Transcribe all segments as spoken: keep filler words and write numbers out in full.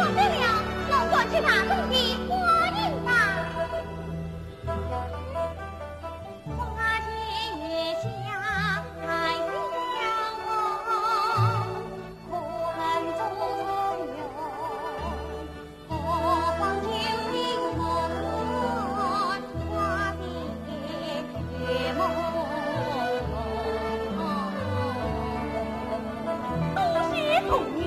不得了，我转去大声地欢迎他。花前月下，太阳红，可恨朱重元。 多谢童年。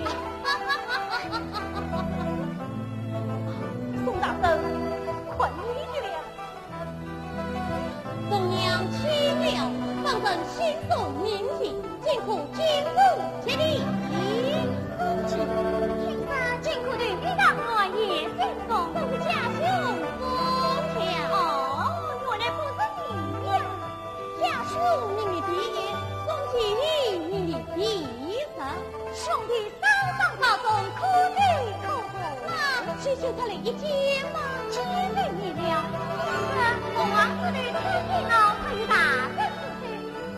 宋大人，困意了。 红娘轻了，方人心中明镜，今可金屋结义。公子，今朝金科对比大观也心中，这是家兄封条。哦，原来不是你呀。家兄名立第一，宋继义名立第二。兄弟 双双高中，可喜可贺。那就请他来一见吧。见得了。是，我王子的天天哦，可与大人之间，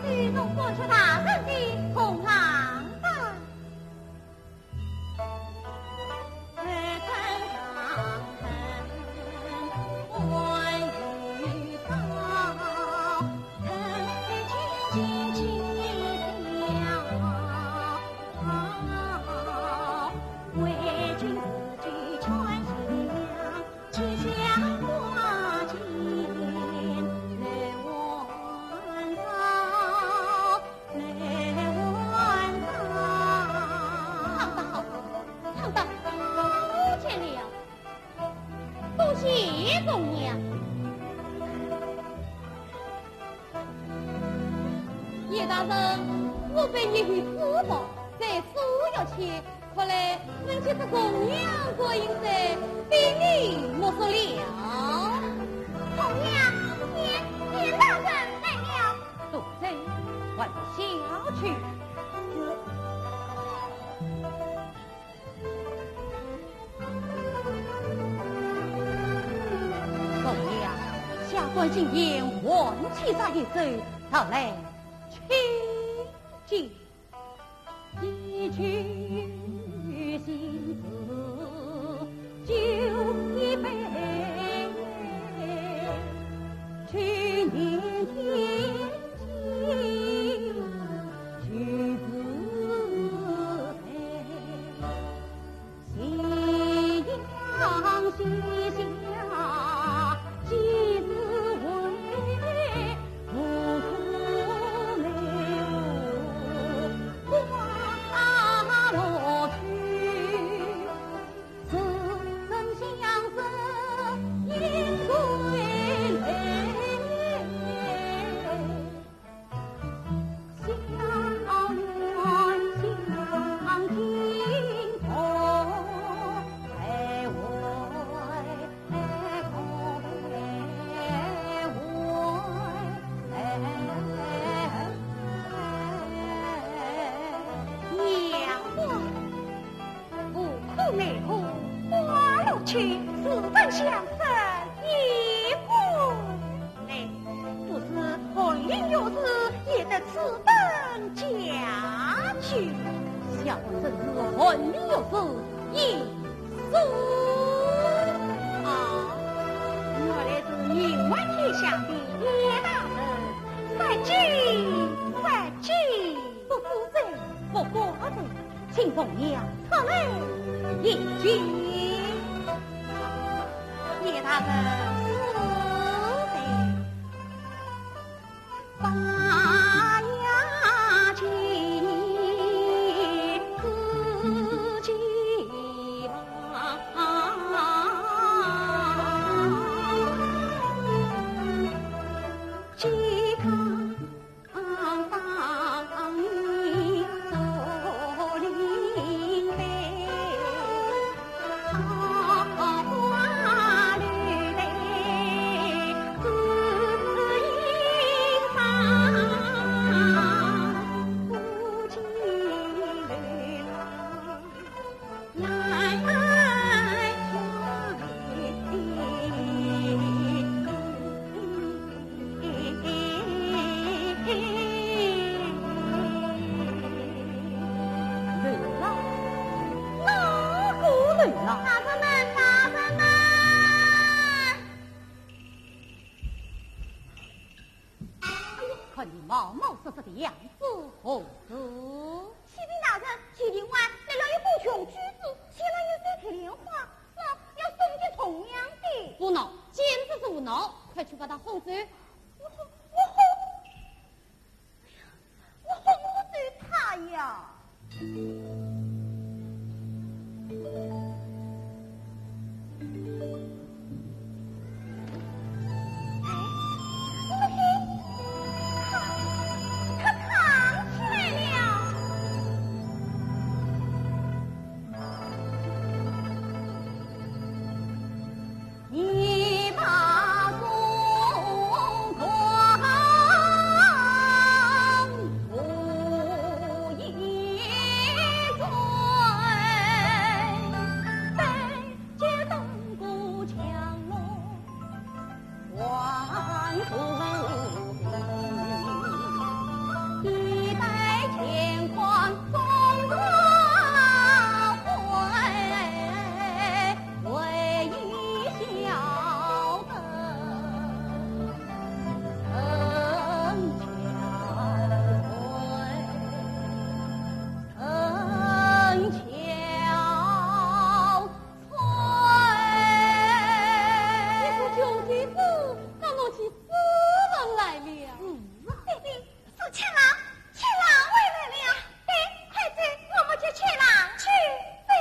自从搬出大人的红郎吧。 唱得好，唱得好极了。 多谢红娘。叶大人，我本也有珠宝，在书院去，看来问起这红娘观音山，比你莫属了。红娘，叶，叶大人来了。杜甫，还不下去。 红娘，下官进言，唤起这一首，到来请进。一曲新词酒一杯，去年天晴去时飞。 夕阳西下，几时回？浮出梅楼花落去，似曾相识应归来。 娘啊，无可奈何，花落去，似曾相识，应归来。 不知红娘玉指也得此等佳句。小生真是红娘玉指一书。啊，原来是名闻天下的叶大人，快请，快请。不知罪，不过罪。 请红娘出来一见。叶大人恕罪。八呀金子金郎，健康冒冒失失的样子何事？启禀大人，前庭外来了一个穷举子，前来要采莲花，说要送给童养的。胡闹，简直是胡闹！快去把他轰走！我轰，我轰，哎呀，我轰不走他呀！ 你是穷举子，那么是死人来了。嗯，爹爹，是钱郎，钱郎回来了。爹，快走，我们去钱郎去。对。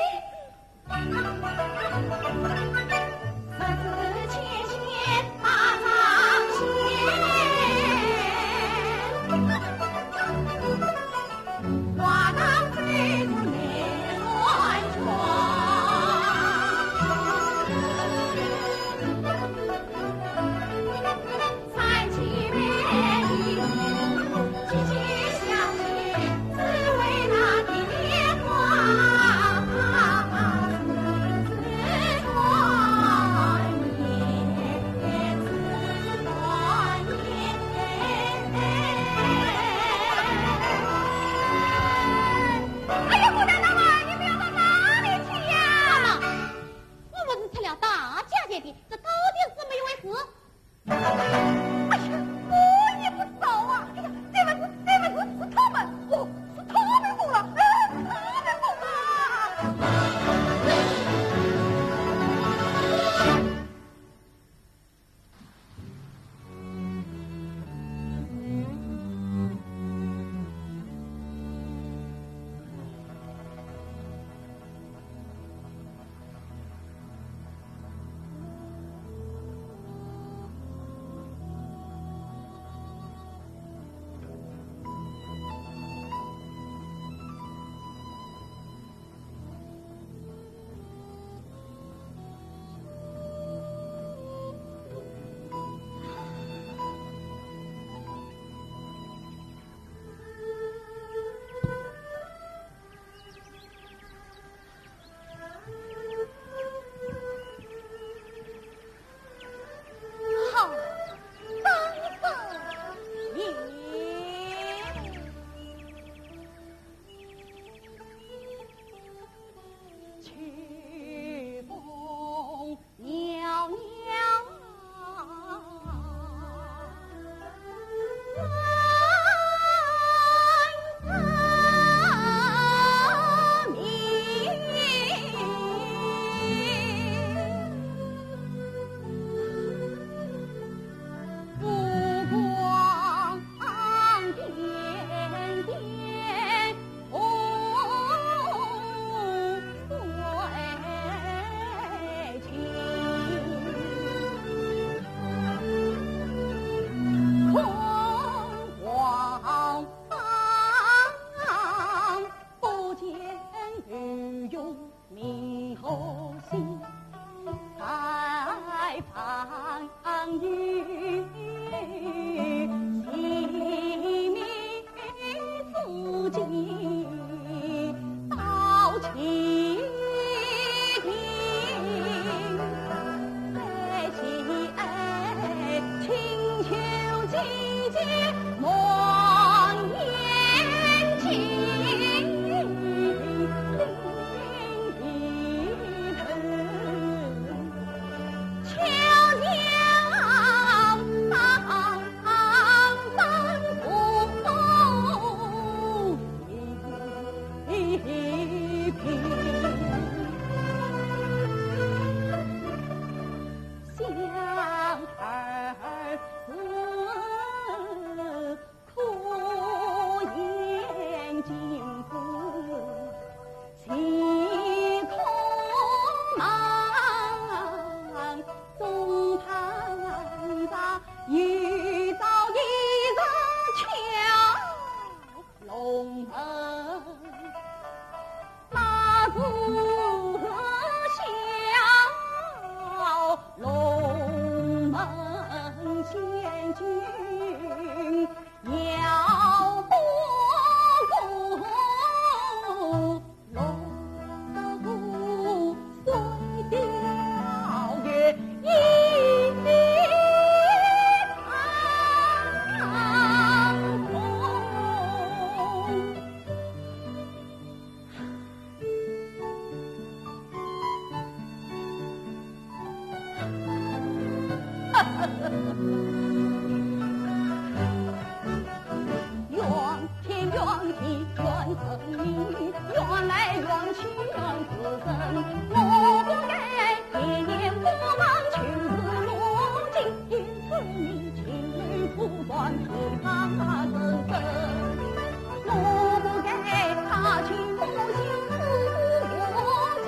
哎呀，姑娘大妈，你们要到哪里去呀？妈妈，我们是出了大价钱的，这到底是怎么一回事？哎呀，我也不知道啊！哎呀，这不是，这不是，是他们，哦，是他们疯了，哎，他们疯了！好，当当也。秋风 袅袅啊，龙门仙境要不过，龙不过水调也一场空。 怨天怨地怨人民，怨来怨去怨自身。我不该一言不忘，就是落尽，因此你情愿不管，只怕人生。我不该他情不信，只是我情。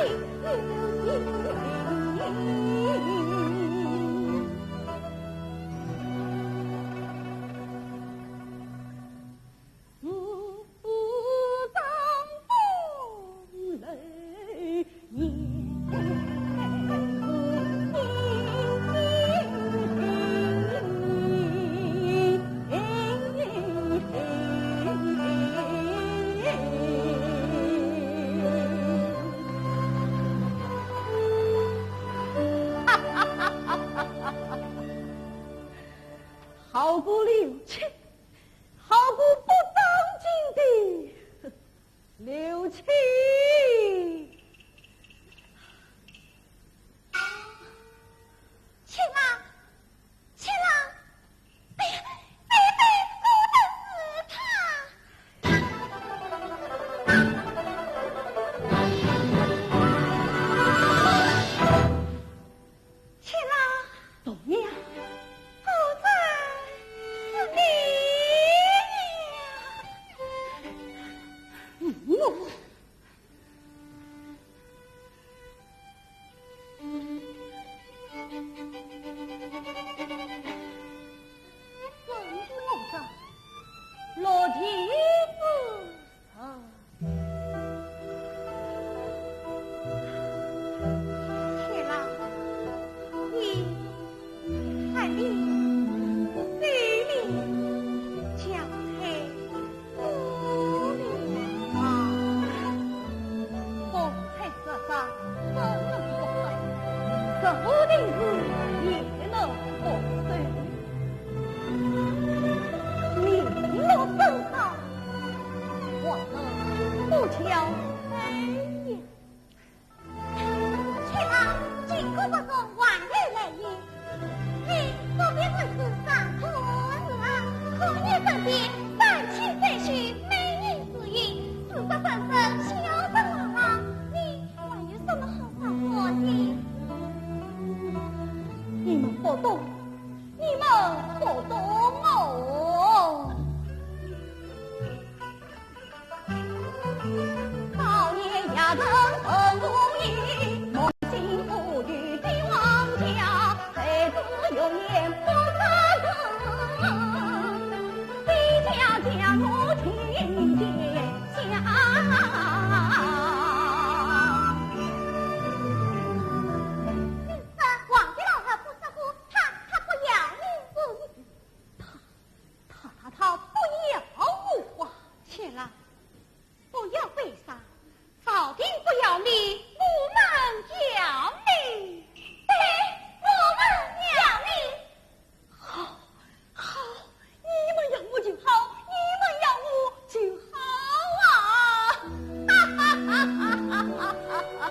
好个刘七，好个不当紧的刘七。七郎，七郎，哎呀，别，别，我的是他。 七郎。大娘。不知是你呀。嗯，我。真是我这落地之人。 七郎，你看你嘴里交代不了啊。方才这番怎能不说，这屋顶是也能不说。你落身上， 我们不交代呀。七郎，金箍不中，还有来意。你不必如此伤透恩啊，可你身边三妻三妾，美人如云，四十三生，孝顺朗朗，你还有什么好伤心的？你们不懂，你们不懂哦。 皇帝老爷不说话，他，他不要你说一句。他，他，他不要我啊。七郎，不要悲伤，朝廷不要你，我们要你。对，我们要你。好，好，你们要我就好，你们要我就好啊！哈哈哈哈哈哈！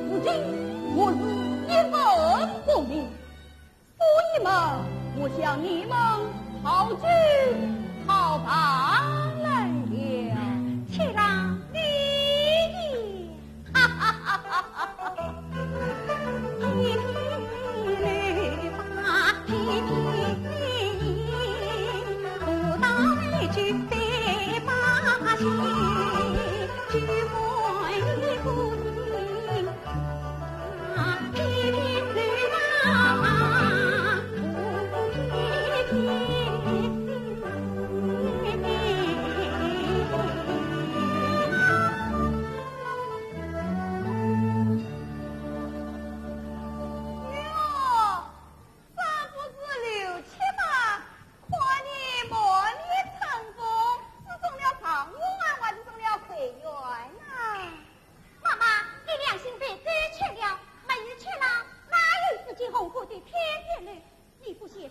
如今我是一问不明， 所以嘛，我向你们讨情讨办来了。七郎，你也……哈哈哈哈哈哈！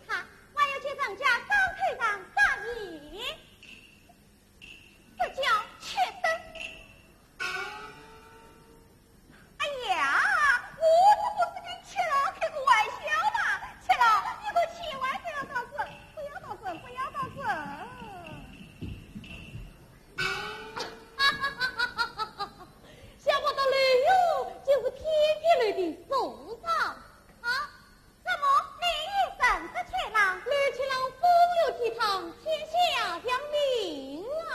他，还要给人家高头上撒盐，这叫缺德。哎呀，我这不是跟七老开个玩笑嘛，七老，你可千万不要当真，不要当真，不要当真。想不到刘墉竟是天地楼的首长啊！怎么，你也认得七老？刘七老风流倜傥，天下扬名啊！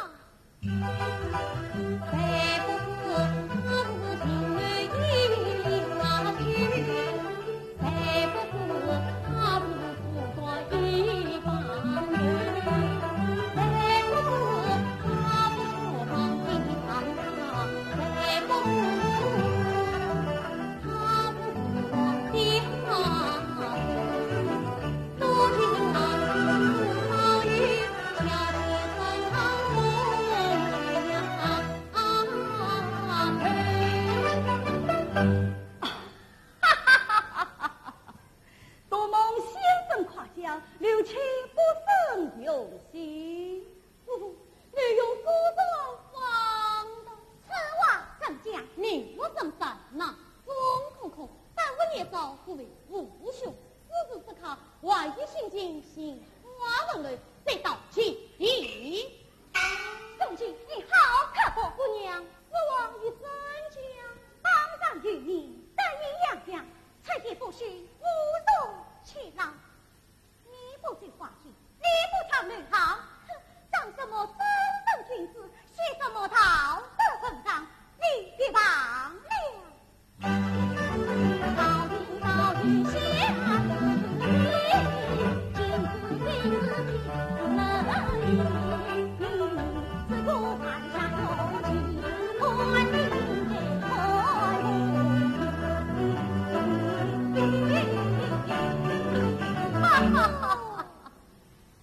多蒙先生夸奖，刘七不胜荣幸。 刘墉故作放荡。此话怎讲？你我怎赞呐？孙悟空，耽误年少，不为父兄。此时此刻，还有心情寻花问柳，再到前地。孙姐，你好刻薄。姑娘，父王有圣驾。当然有你，得意洋洋，出言不逊，侮辱七老。 你不走花径，你不讨内行，哼，装什么正人君子，写什么道德文章，你别忘了。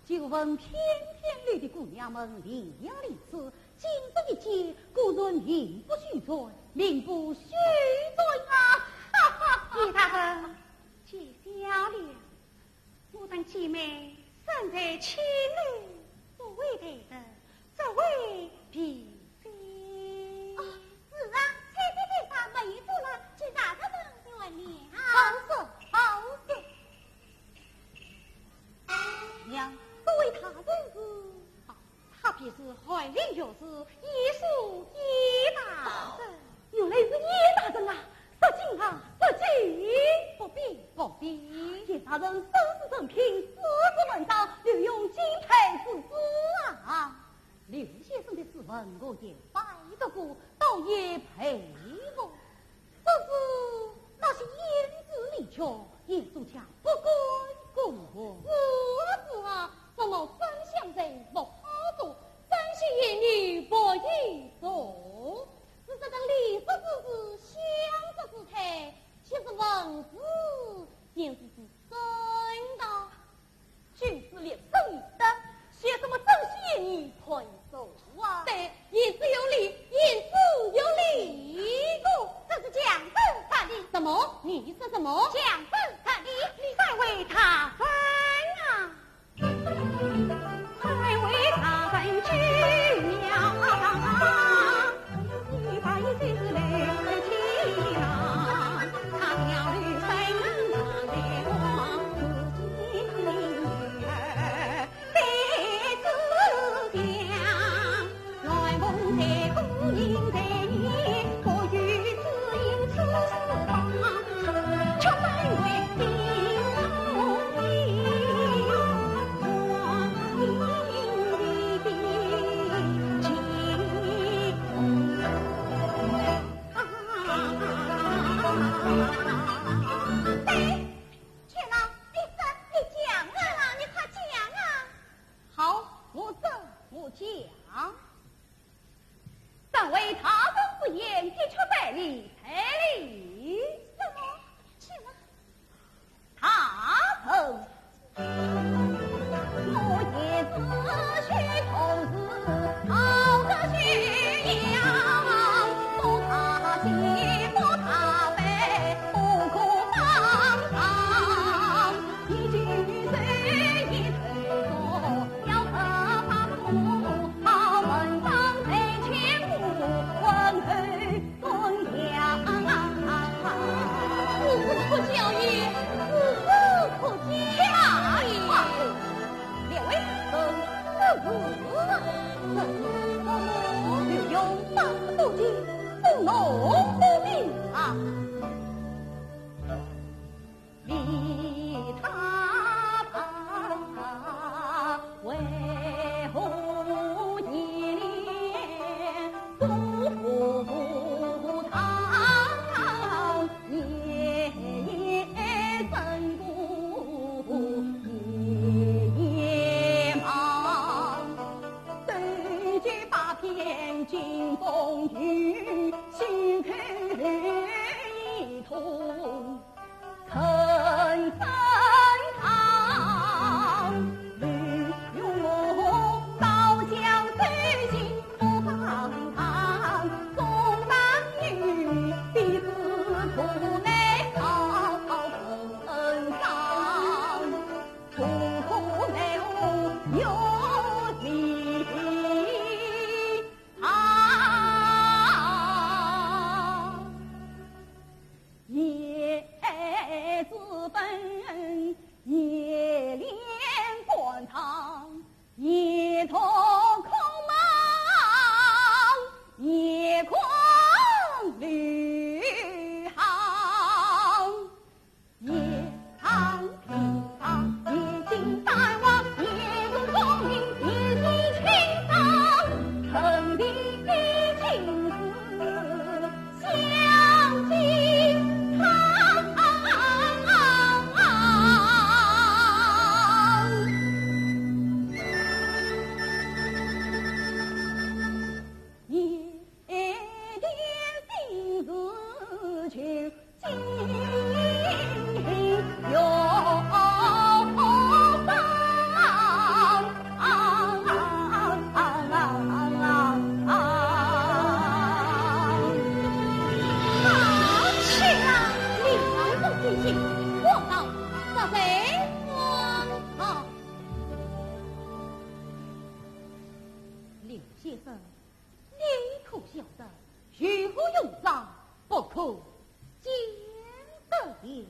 久闻翩翩楼的姑娘们伶牙俐齿，今日一见，果然名不虚传，名不虚传啊！哈哈哈！叶大人，见笑了。 我等姐妹身在青楼，不会抬头，只会闭嘴。哦，是啊，采萍地方没有坐了，请大人们原谅。好说，好说。娘，这位大人是？啊，他便是翰林学士叶舒叶大人。哦，原来是叶大人啊！ 失敬啊，失敬！不必，不必。叶大人身世珍品，字字文章，刘墉敬佩不止啊。刘先生的诗文我也拜读过，倒也佩服。只是那些胭脂丽曲， 也都叫不敢恭维。是啊，是啊，什么分香水、木花茶，三心一意不宜中。是这个礼俗之事、香俗之态，岂是文字便是之真的？ 君子立身以德，写什么三心一意、盘坐啊？对，言之有理，言之有理。哦，这是强词夺理。什么？你说什么？强词夺理，你再会他人啊！再会他人去了啊！ 却分为心中意，我心里的好，去啊，你忙不尽兴，我倒是在我啊。林先生，你可晓得，鱼和熊掌不可兼得也。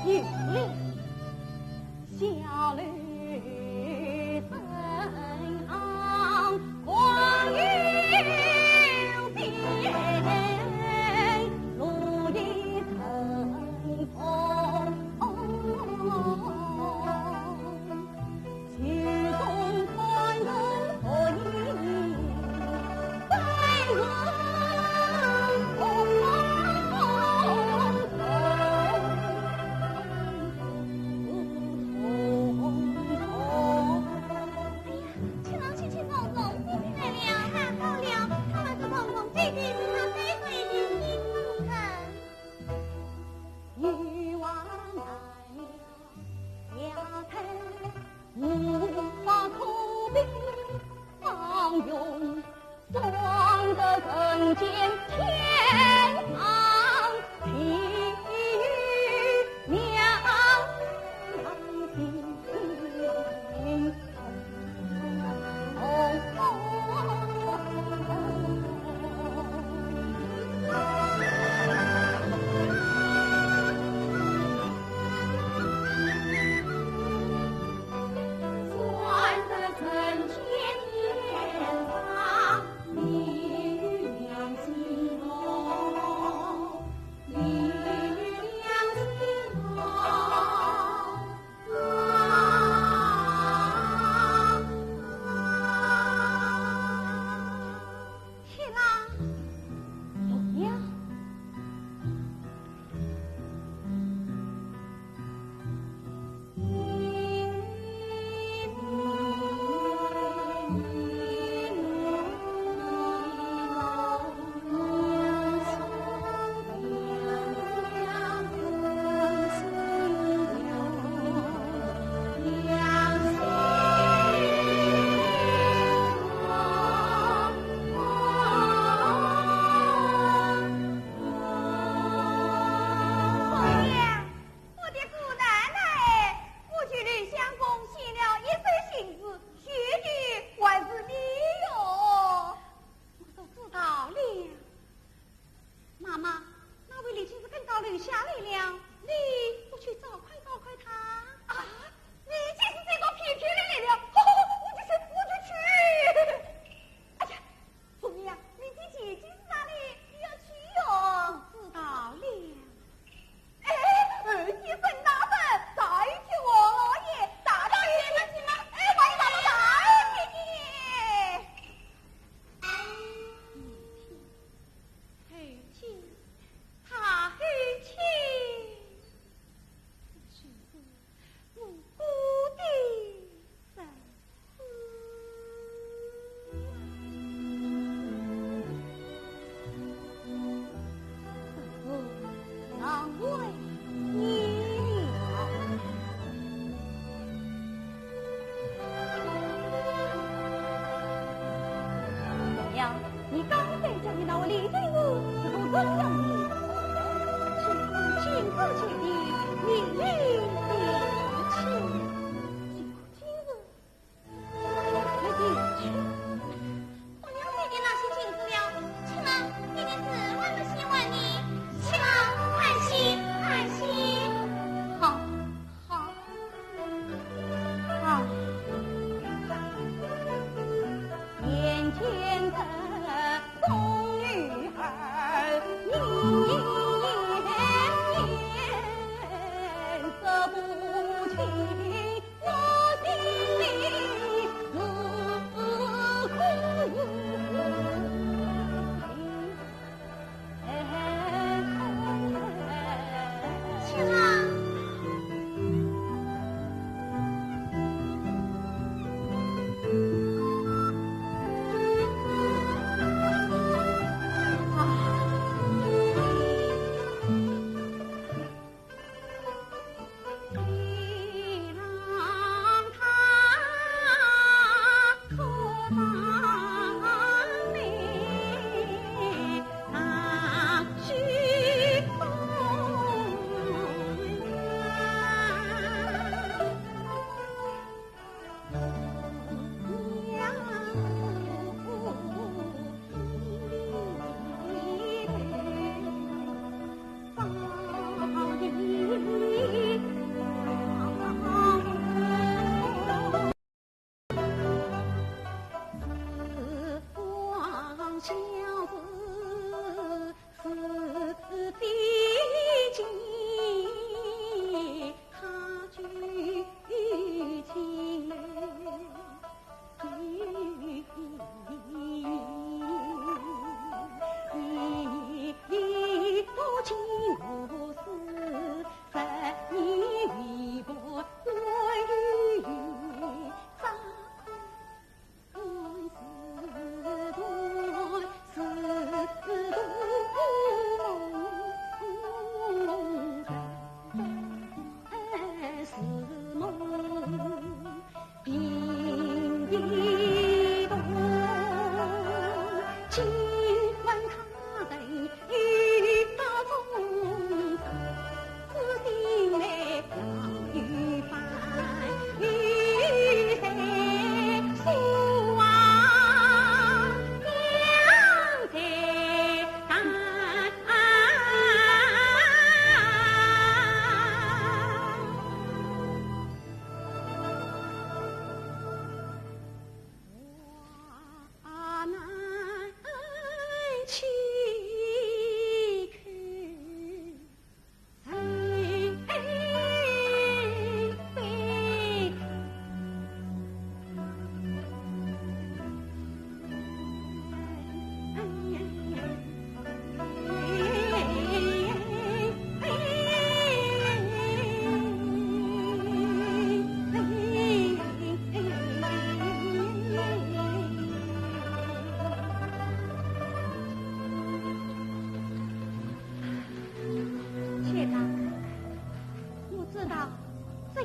有理。下楼登堂，光有边，路一程风。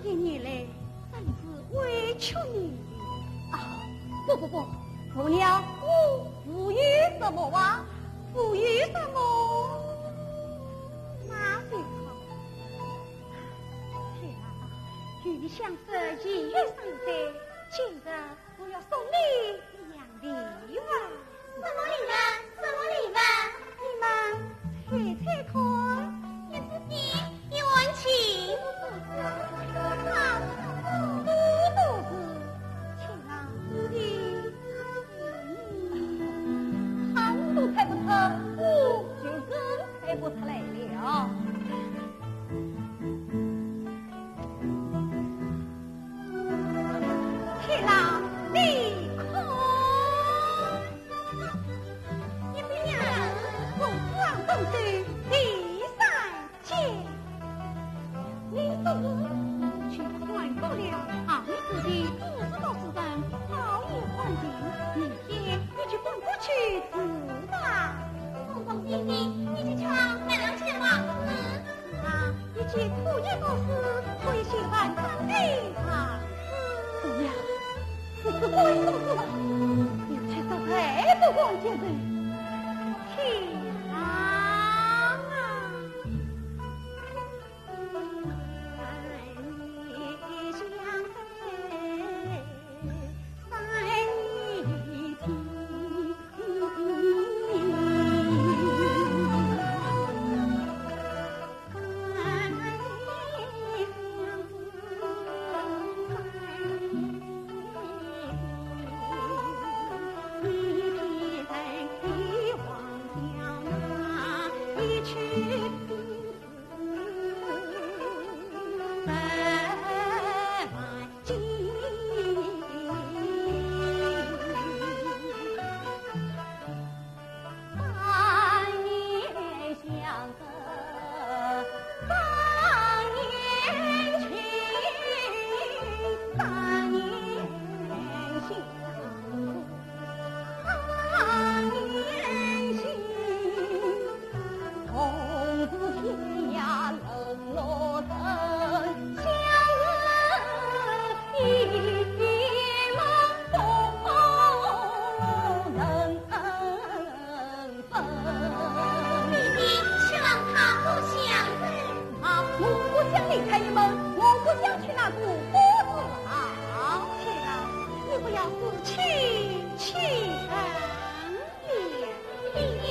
一年来真是委屈你了。啊，不不不，不了，我无有什么啊，无有什么。那就好。天啊，与你相识已有三载，今日我要送你一样 礼物。什么礼物？什么礼物？你们猜猜看。一只鸡，一碗情。差不多是情郎的心意。他们都猜不出，我就更猜不出来了。 天郎，你看。一只羊，公子昂东西第三件。你说是去看过了，啊，你自己不知道世上好有好人，明天你就赶过去知道。东东西西，你就唱，慢慢唱吧。嗯。 啊，一件可以做事，可以写文章的啊。不要，这是鬼做事了，有才说才不光见人。天啊！ 你你希望他不想人。啊，我不想离开你们，我不想去那个国子啊。天啊，你不要自欺欺人了。你，你。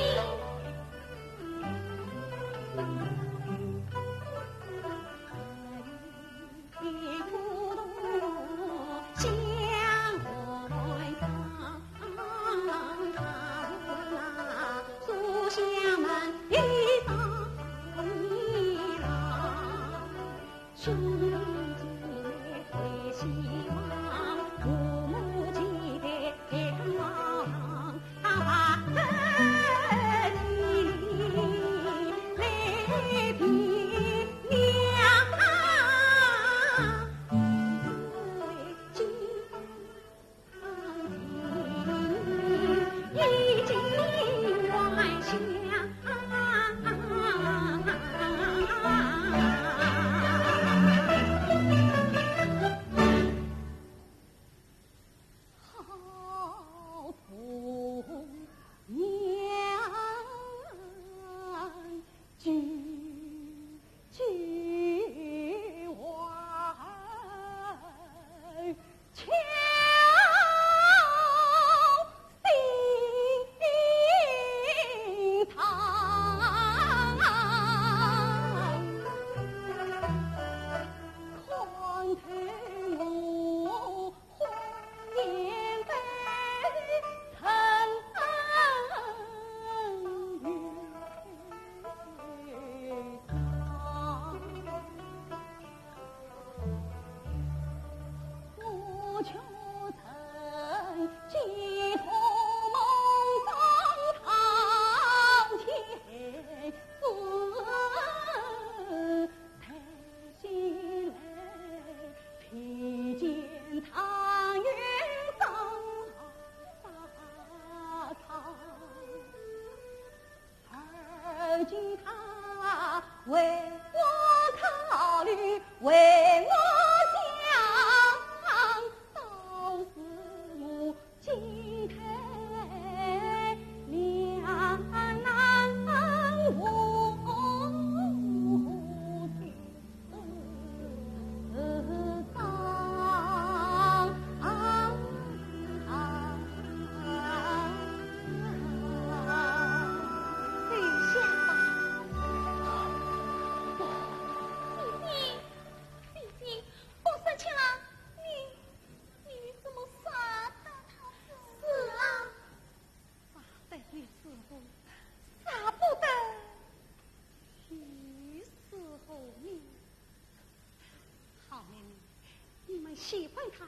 喜欢他，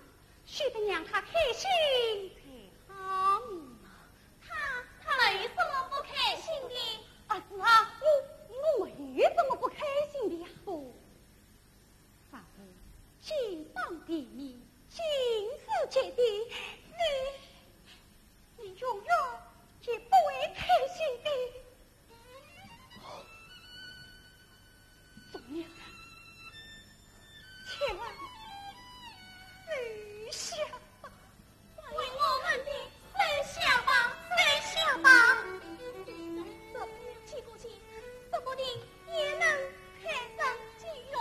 须得让他开心才好嘛。他，他没什么不开心的。啊，是啊，我，我没什么不开心的呀。不，凡事金榜题名，金字结底，你，你永远也不会开心的。 忠良，千万收下吧。为我们的收下吧，收下吧。这不要几个钱，说不定也能派上几用。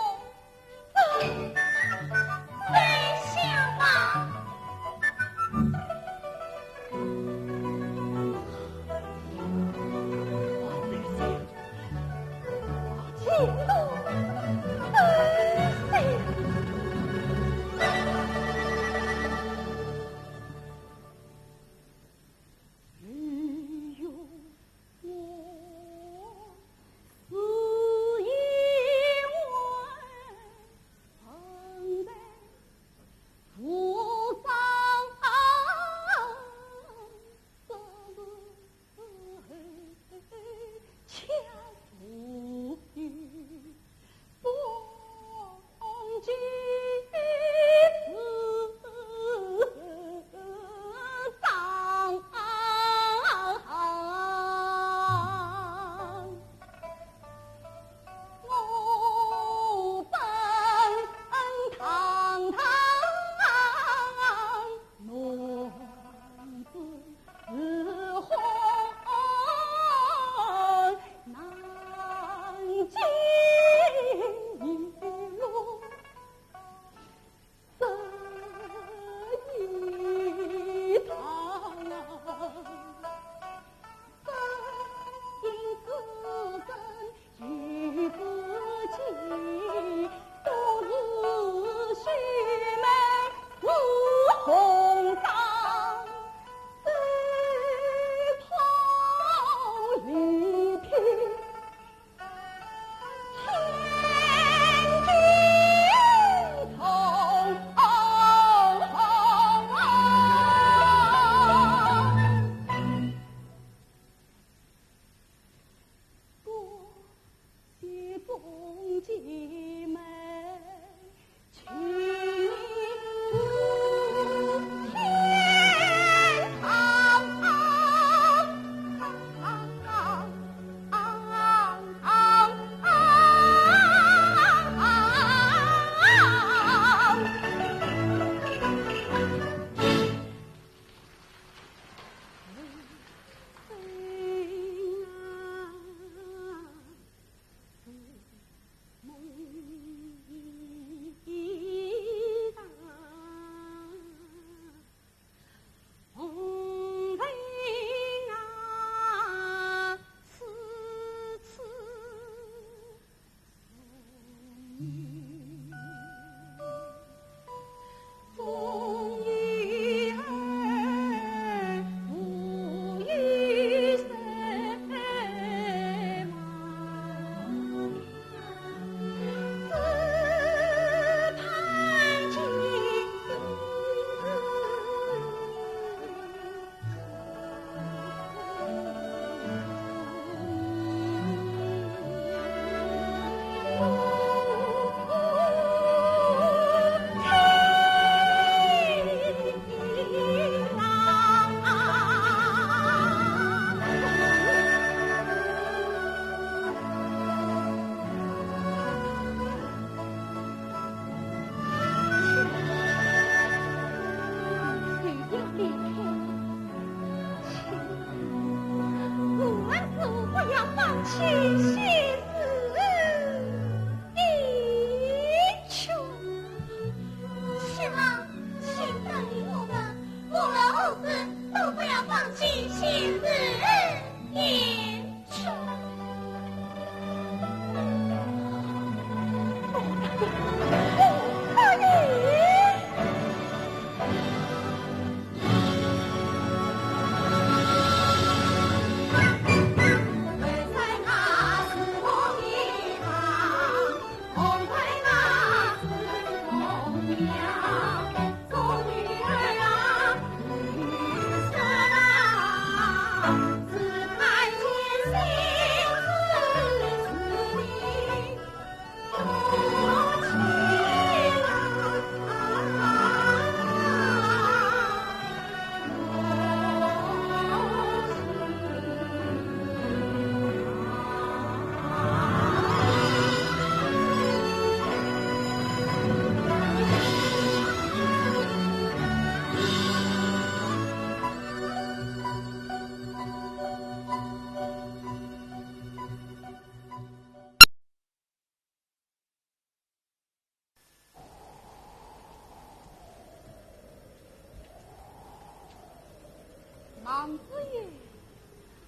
王子曰：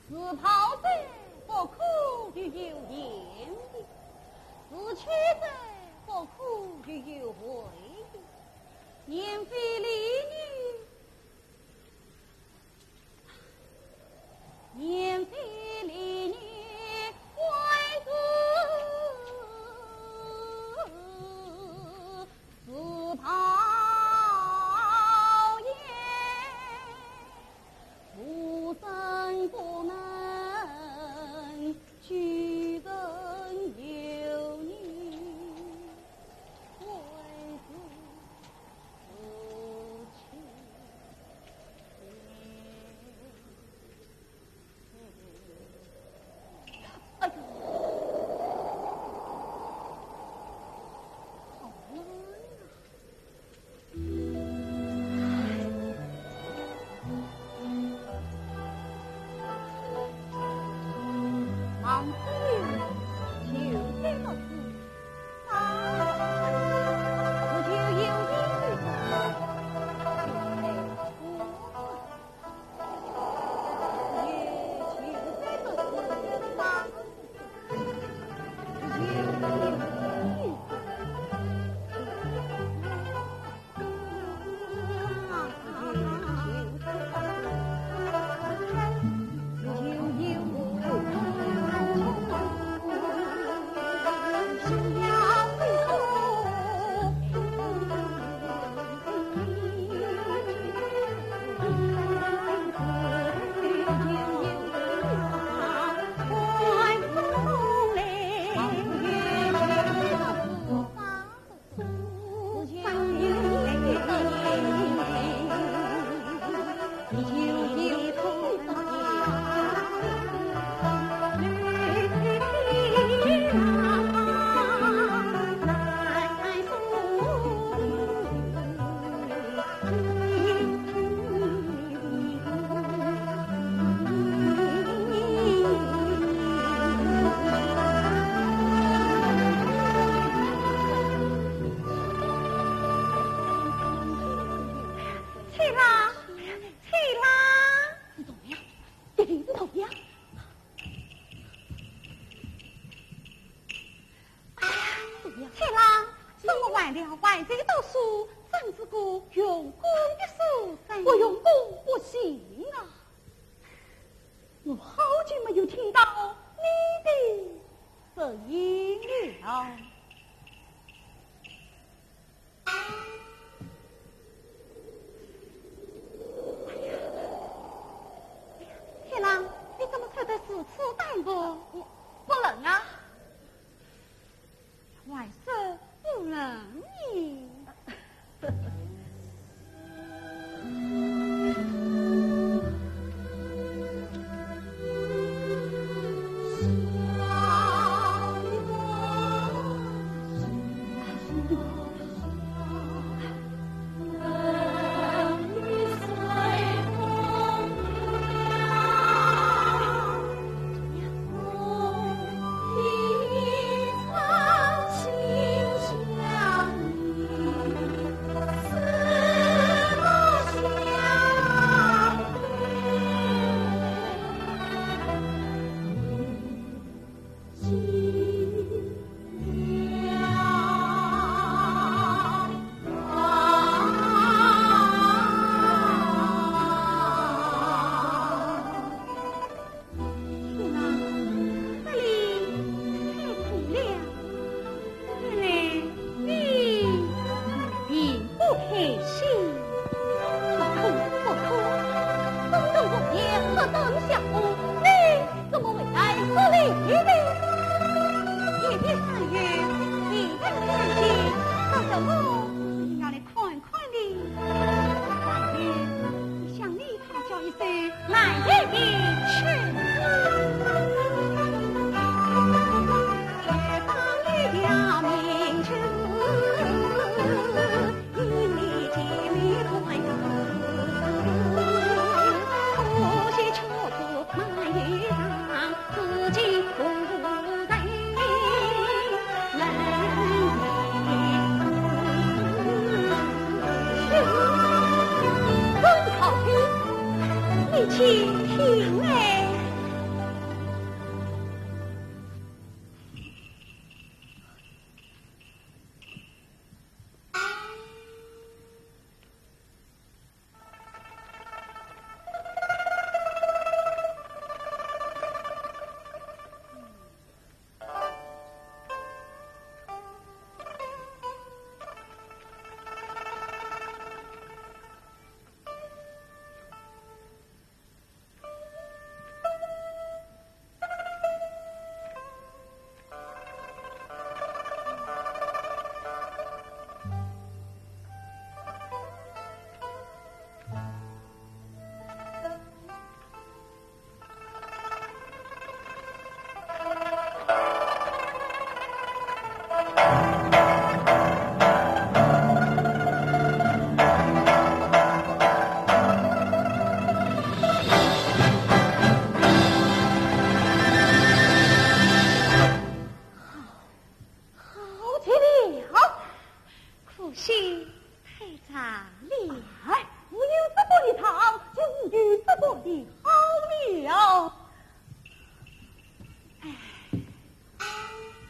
是跑者不可与有言的，是去者不可与有回的。年非礼女，年非礼女，为之 是跑也，无人不能，拒人由你，为之不去也。 哎呦，好冷啊！王子就在这里，啊，我就有一个，就在我。 翠兰，翠兰，你怎么样？一定是怎么样？ 哎呀，翠兰，怎么晚了还在读书，真是个用功的书生。不用功不行啊！我好久没有听到你的声音了。 翠兰，你怎么穿得如此单薄？我不冷啊。还说不冷呢。哎。好极了，可惜太早了。哎，无有这般的早，就无有这般的好了。哎，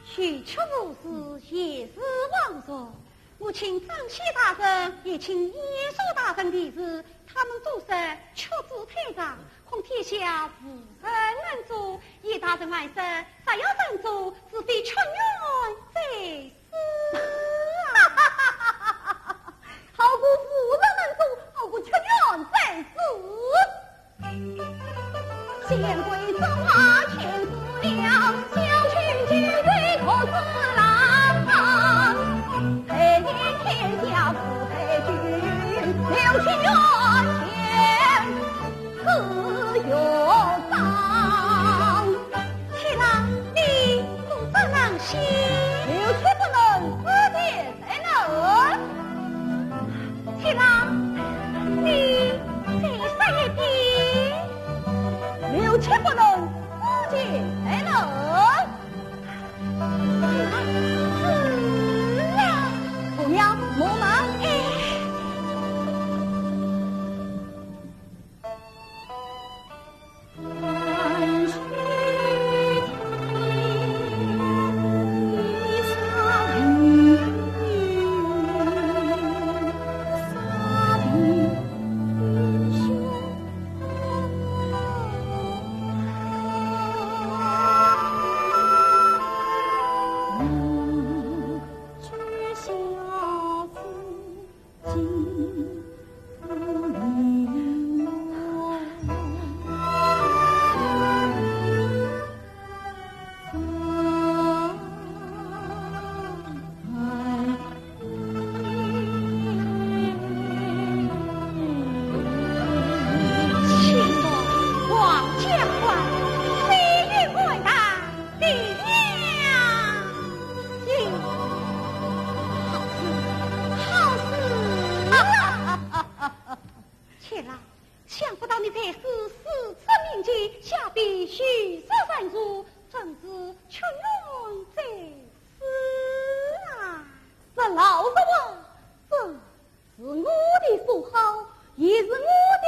许却无事，也是枉然。我请张显大人，也请晏殊大人的时，他们都说却字太长，恐天下无人能做，晏大人还说，若要人做，除非却愿在世啊。好个无人能做，好个却愿在世。 七郎，你果真能写？臣妾不能，子建才能。七郎，你再说一遍。臣妾不能，子建才能。是啊。红娘，我们。哎。七郎，想不到你在世如此名气，下笔栩栩如生，真是却愿在世啊！这老实话，这 是我的所好，也是我的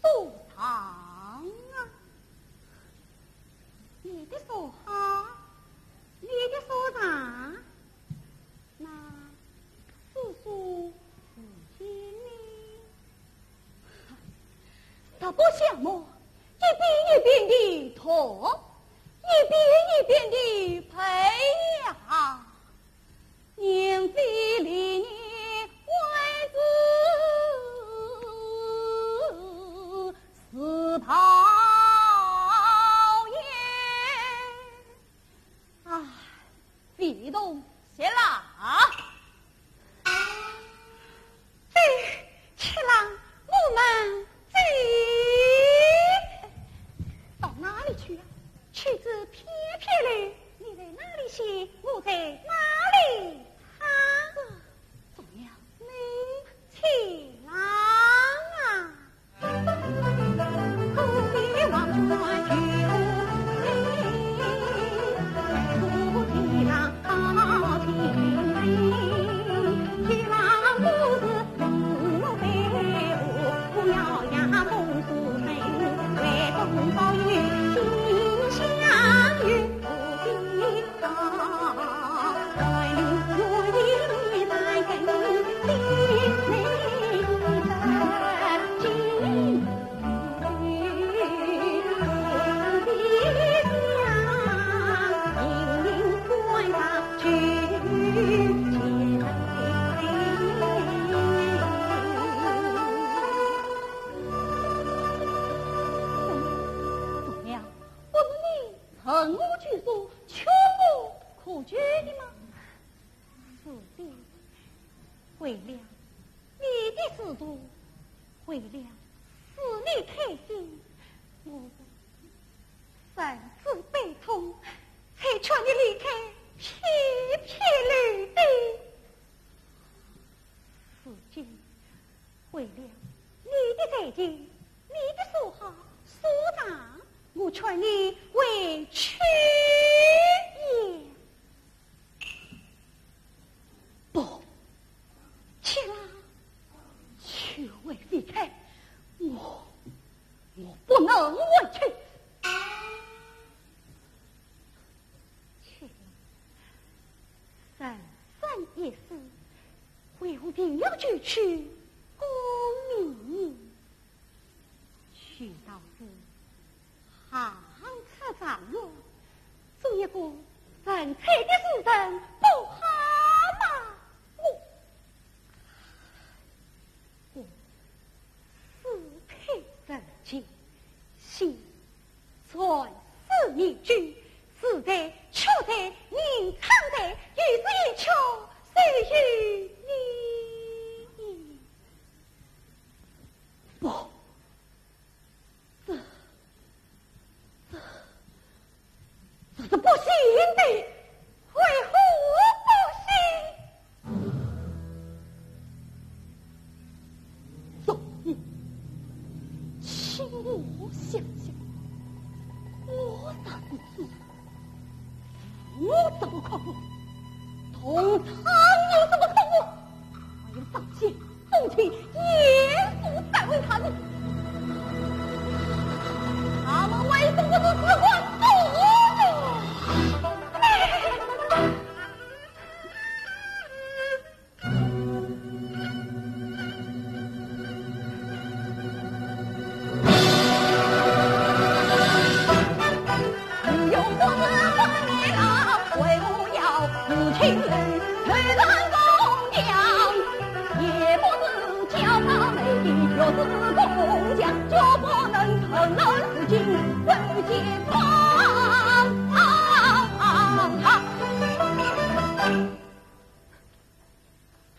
所长啊。你的所好，你的所长，那是说父亲呢？实不相瞒，一遍一遍地读，一遍一遍地背呀。 年岁历年为之自抱怨。啊，非同小可。 哎，七郎，我们走。到哪里去啊？去仔片片楼，你在哪里歇，我在哪里躺。这，怎么样？你，七郎啊。为了使你开心，我甚至悲痛，才劝你离开偏僻旅地。如今，为了你的才情，你的所好所长，我劝你回去也。 不，且慢，求为非开，我，我不能回去。且慢，人生一世，为何定要求取功名？ 许道士行出状元，做一个文采的书生不好吗？我，我，世配人杰，心全是你君，志在、曲在、吟唱在，有志一曲，谁与你？ 不，这，这，这是不行的。为何不行？容你，请我想想。我啥不知，我怎么可恶？同窗又怎么可恶？还有上仙、 送亲、严府单位他们，他们为什么不是只管做呢？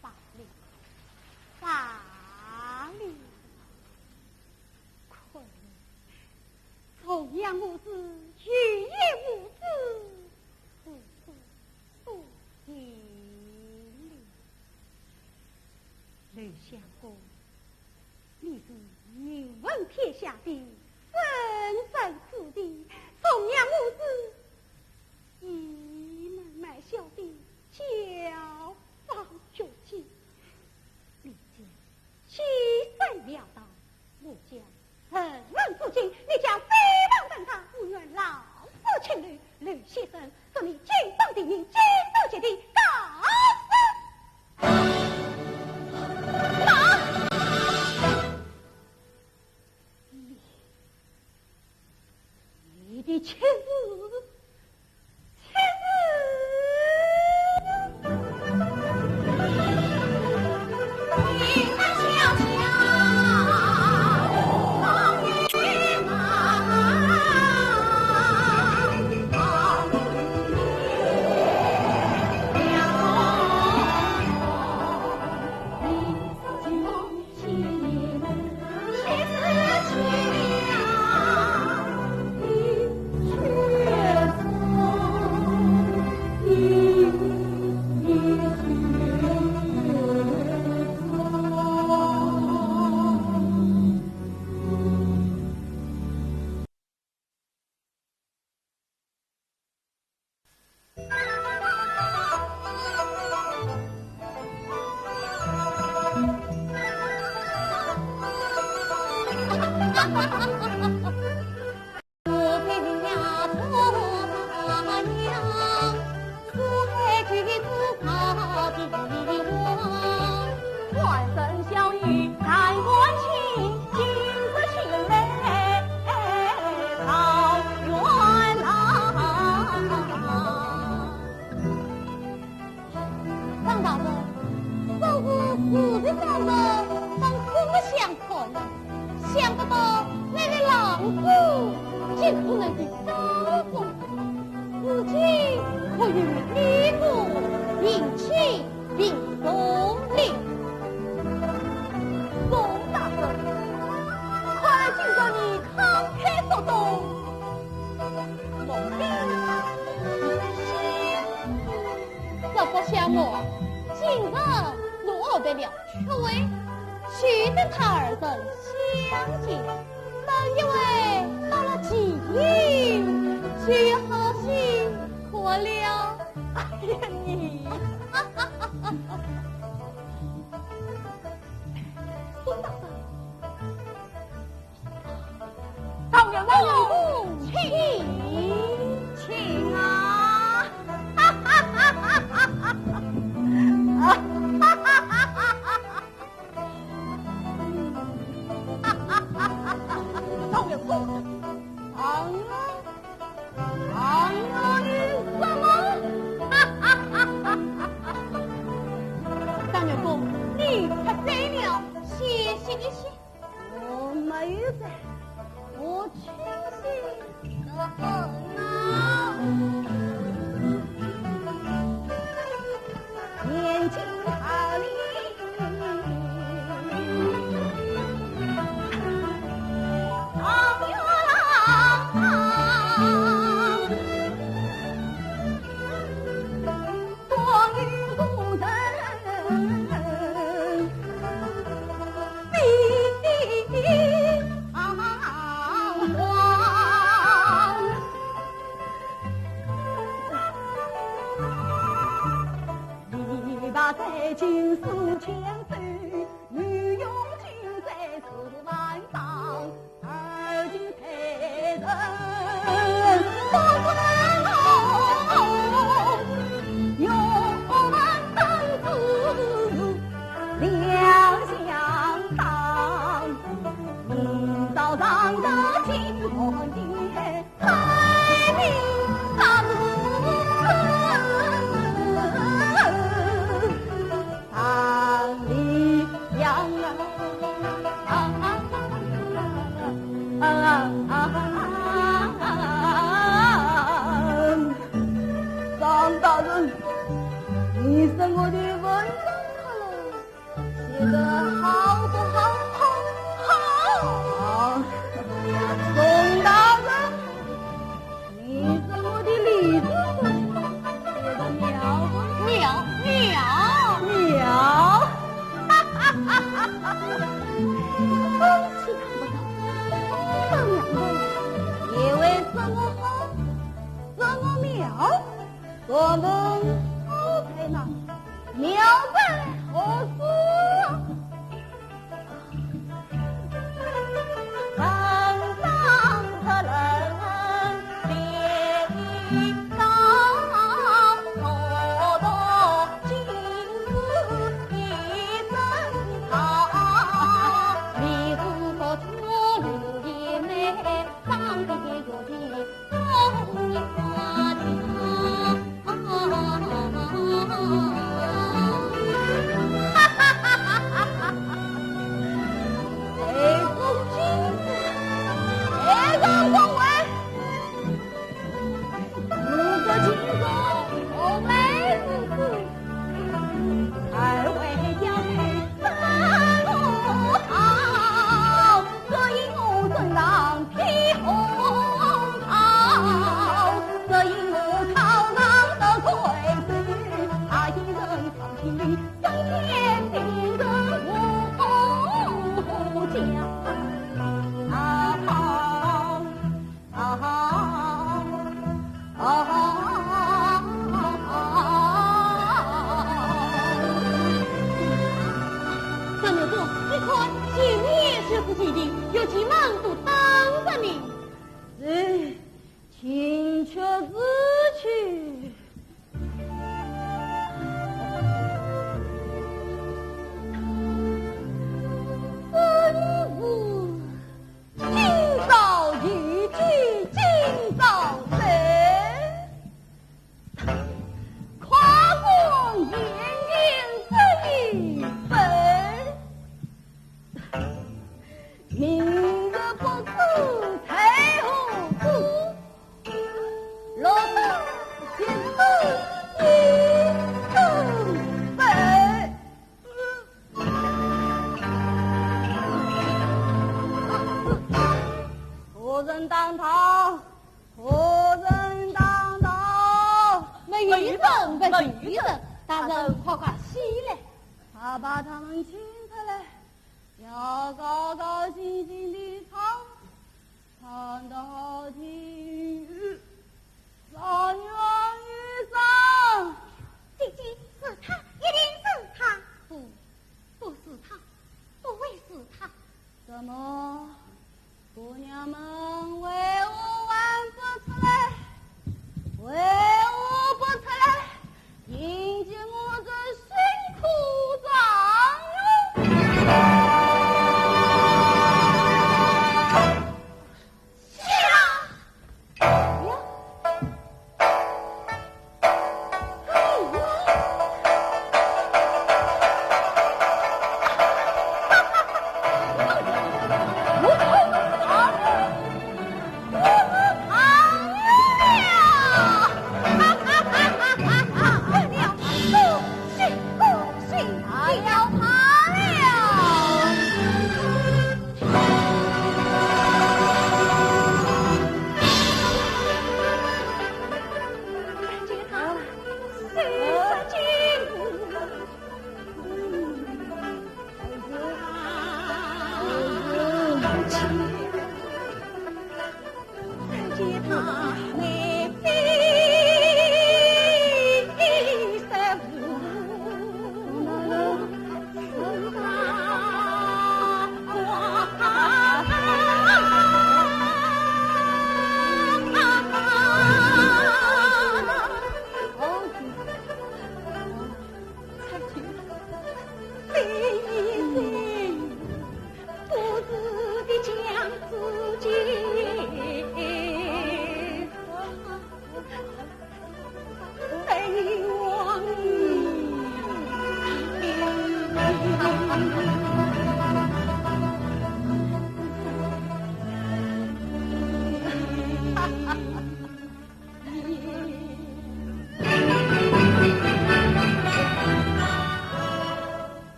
罢了，罢了，可怜，重阳无子，又有无子，是死不行了。刘相公，你是名闻天下的圣人子弟，重阳无子，岂能卖小的 叫方绝技，你家既在庙堂，我家人人自敬，你家飞黄腾达，我愿老死青楼。刘先生，祝你金榜题名，金榜题第一，告辞。慢！你，你的妻子 张大人，真是时日早晨，当初没想穿，想不到你的郎官竟不能够招供，如今可与你我平起平坐了。今日若得了缺位，须得他二人相见，等一回到了齐营，就好辛苦了。哎呀，你。孙大人，状元公，请，请啊！状元公，状元，状元什么？状元公，你喝醉了，歇息一歇。 我没有醉，我清醒得很啊。年轻好礼，状元郎。 张大人，你说我的文章好了，写得好不好？好，好。宋大人，你说我的礼字写得妙不妙？妙，妙，妙。哈哈哈哈哈！ 怎样的？因为什么好，什么妙，什么好在哪，妙在何处？张元公，你看，前面就是齐营，有前门都挡着呢。是，请出子去。把戏嘞，快把他们请出来，要高高兴兴地唱，唱得好听，状元一上。姐姐，是他，一定是他。不，不是他，不会是他。怎么？ 姑娘们为何还不出来？为何不出来？迎接我这新科状元。是啊。呀。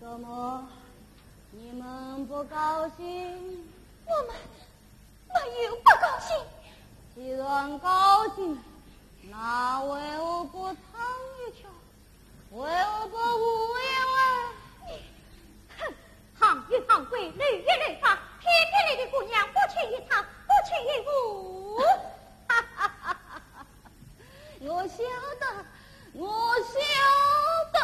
怎么，你们不高兴？我们没有不高兴。既然高兴，那为何不唱一曲？为何不舞一舞？你，哼，行有行规，礼有礼法，偏偏你的姑娘不去一唱，不去一舞。我晓得，我晓得。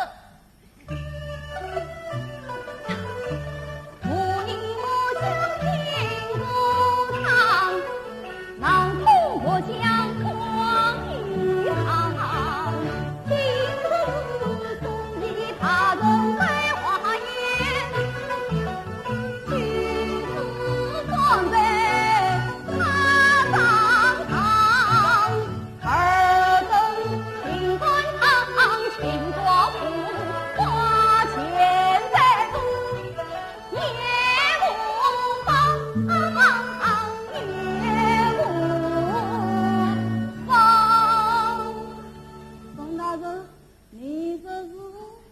你这是？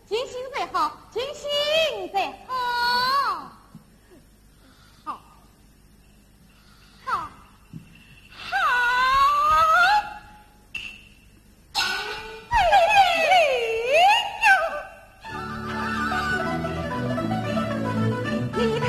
尽兴才好，尽兴才好。好，好，好。哎呀！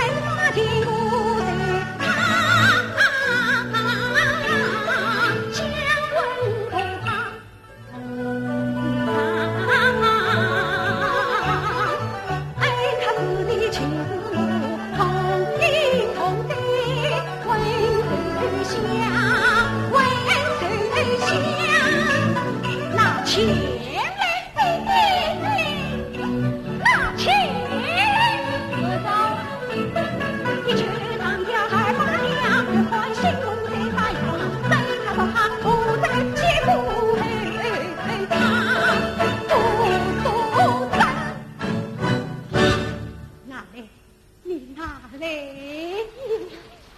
来呀，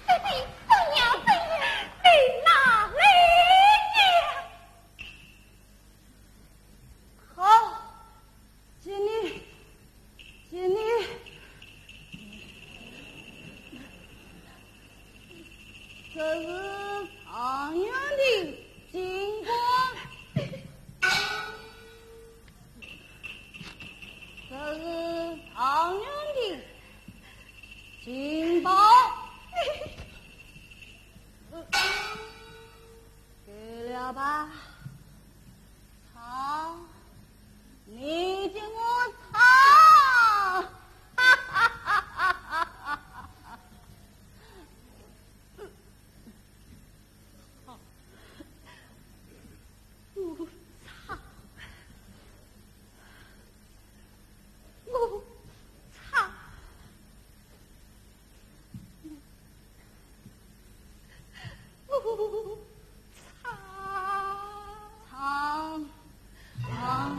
这是怎样怎样，你拿来呀！好，给你，给你。这是状元的金冠。 这是状元的金宝。够了吧？唱，你给我唱！我唱，我唱，我唱，唱。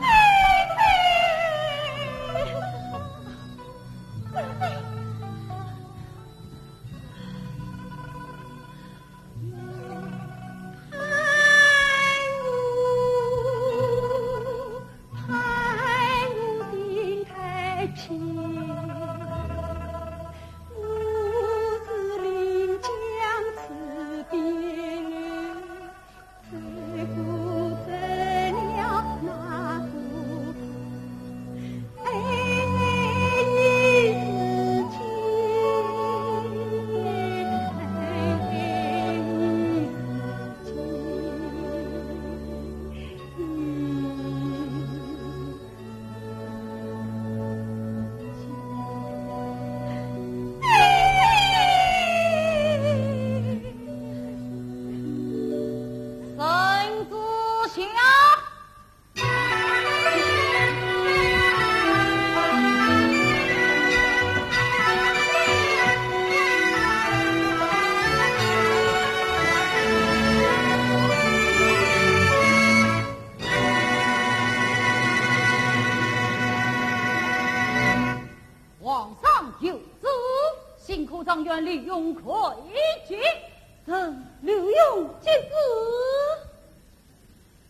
皇上有旨，新科状元刘墉快接。臣刘墉接旨。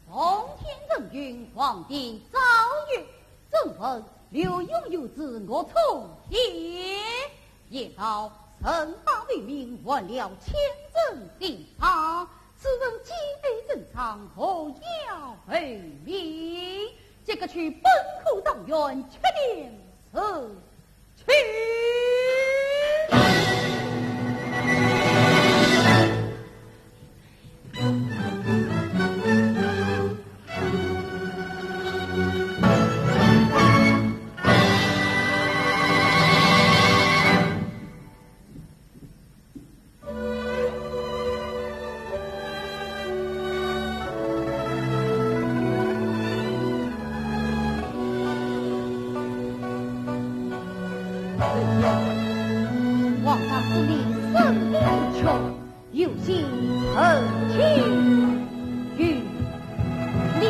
奉天承运，皇帝诏曰：朕闻刘墉有子岳冲天，言道人大为名，患了千人的病， 此人既未正常，何药未明？即刻取本科状元，确定死去。皇上赐你生命之权，有信臣请于你。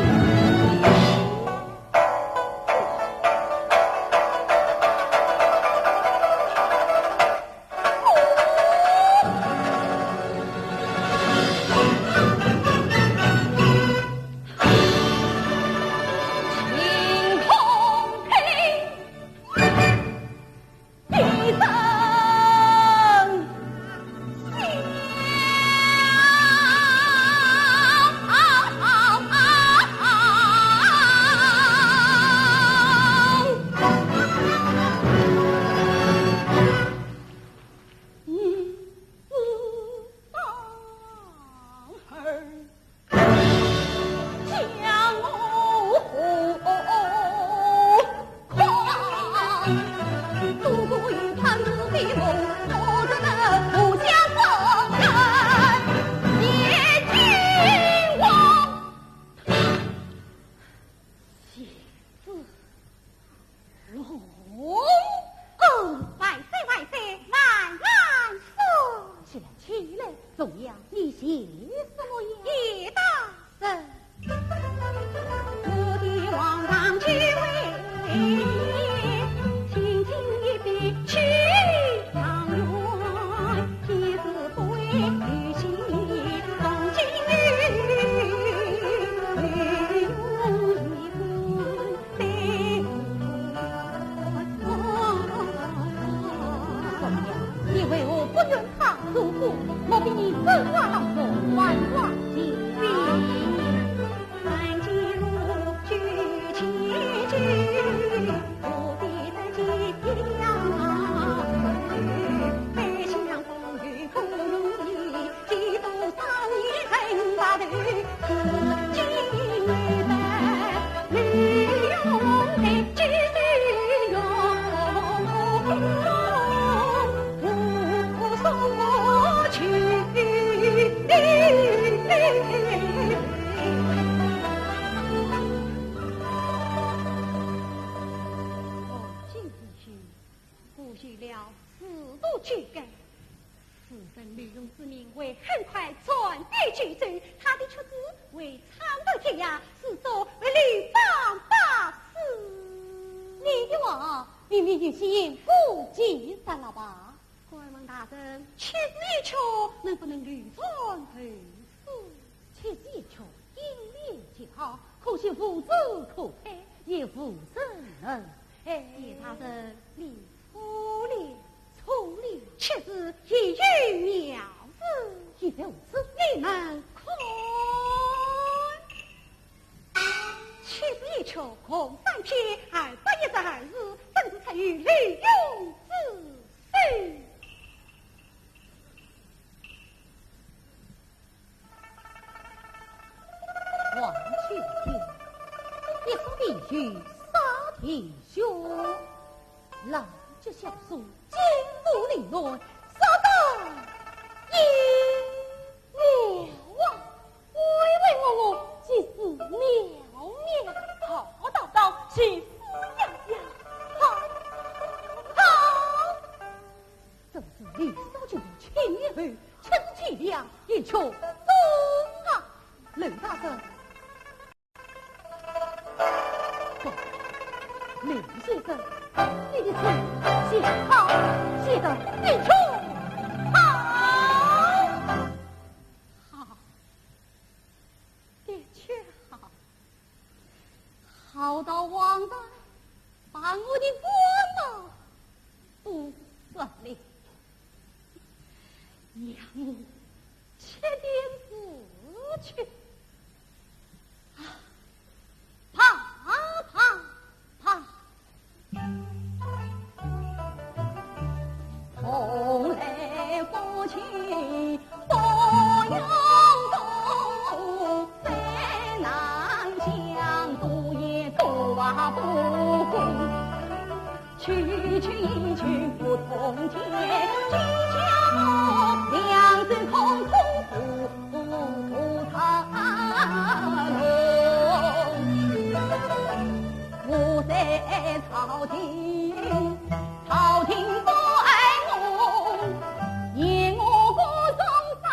哦，万岁，万岁，慢慢说。起来，起来，怎样？你写什么呀？谢大人。我的皇上继位，请进一边去。不愿他入伙，莫非你走花堂中玩花枪？哦，金子虚，不许了，四度去改。 自称刘墉之名，为恨快船的救主，他的出自为唱得天涯，是否为流芳百世？你的话明明有些言过其实了吧？敢问大人，七字一曲能不能流传后世？七字一曲，音律极好，可惜无字可配，也无人能配。哎，大人，你错了。 错了，七字也有妙字。也就是你们看。七字一曲共三篇，二百一十二字，正是出于刘墉之手。黄秋天，一声地雨洒天雪，浪迹小书， 金屋里暖，啥个也妙啊！喂喂我我，其是妙妙，好道道，其是洋洋，好，好。正是刘少君千年后，出自脊梁，一曲终啊！刘大人， 刘先生，你的诗写得好，写得的确好。好，的确好，好到王大把我的官帽都脱了，让我吃点苦去。 啪啪啪，从来不去不用功，再难讲多也多不过。 区区一句不通天，只叫我两手空空步步踏路。我在朝廷，朝廷不爱我，嫌我不忠心。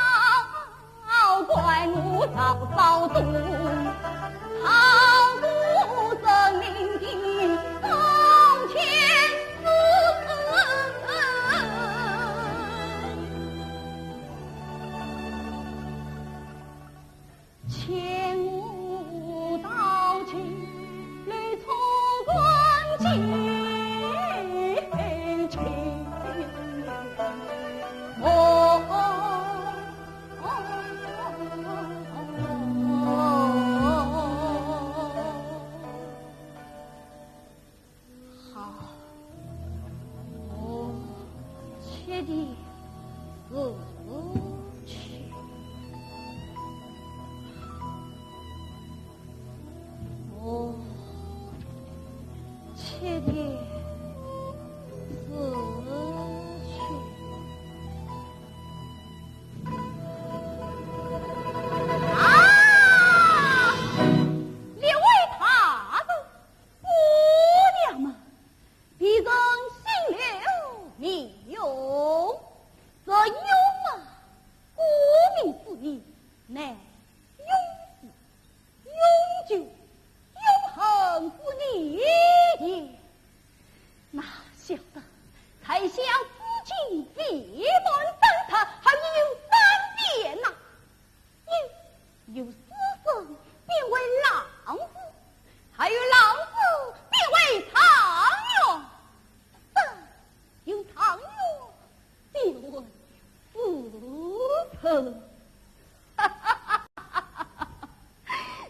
好怪我曹操忠，好过人民的忠臣子。好，我吃的是去。 我吃的是去。啊！列位大人，姑娘们， 别人姓刘名用，这用嘛，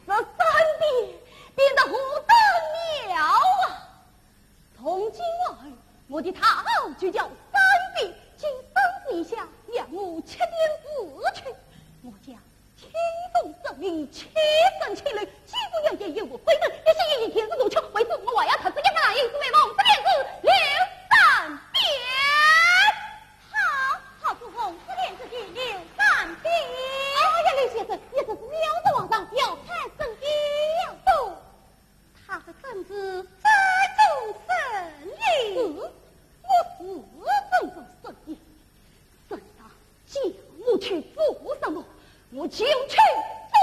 这三变变得何等妙啊！从今往后，我的大号就叫三变，今三四一响，让我吃点死去。我将清风送你七层青楼，几步要紧，有我回头，一心一意，天生我却为此我还要特此一番，因此为奉旨练字刘三变。 好，好，是奉旨练字的刘三变。哎呀，刘先生，你这是藐视皇上，要判圣旨呀！不，他的圣旨在中圣旨。嗯，我是尊重圣旨。圣上叫我去做什么，我就去做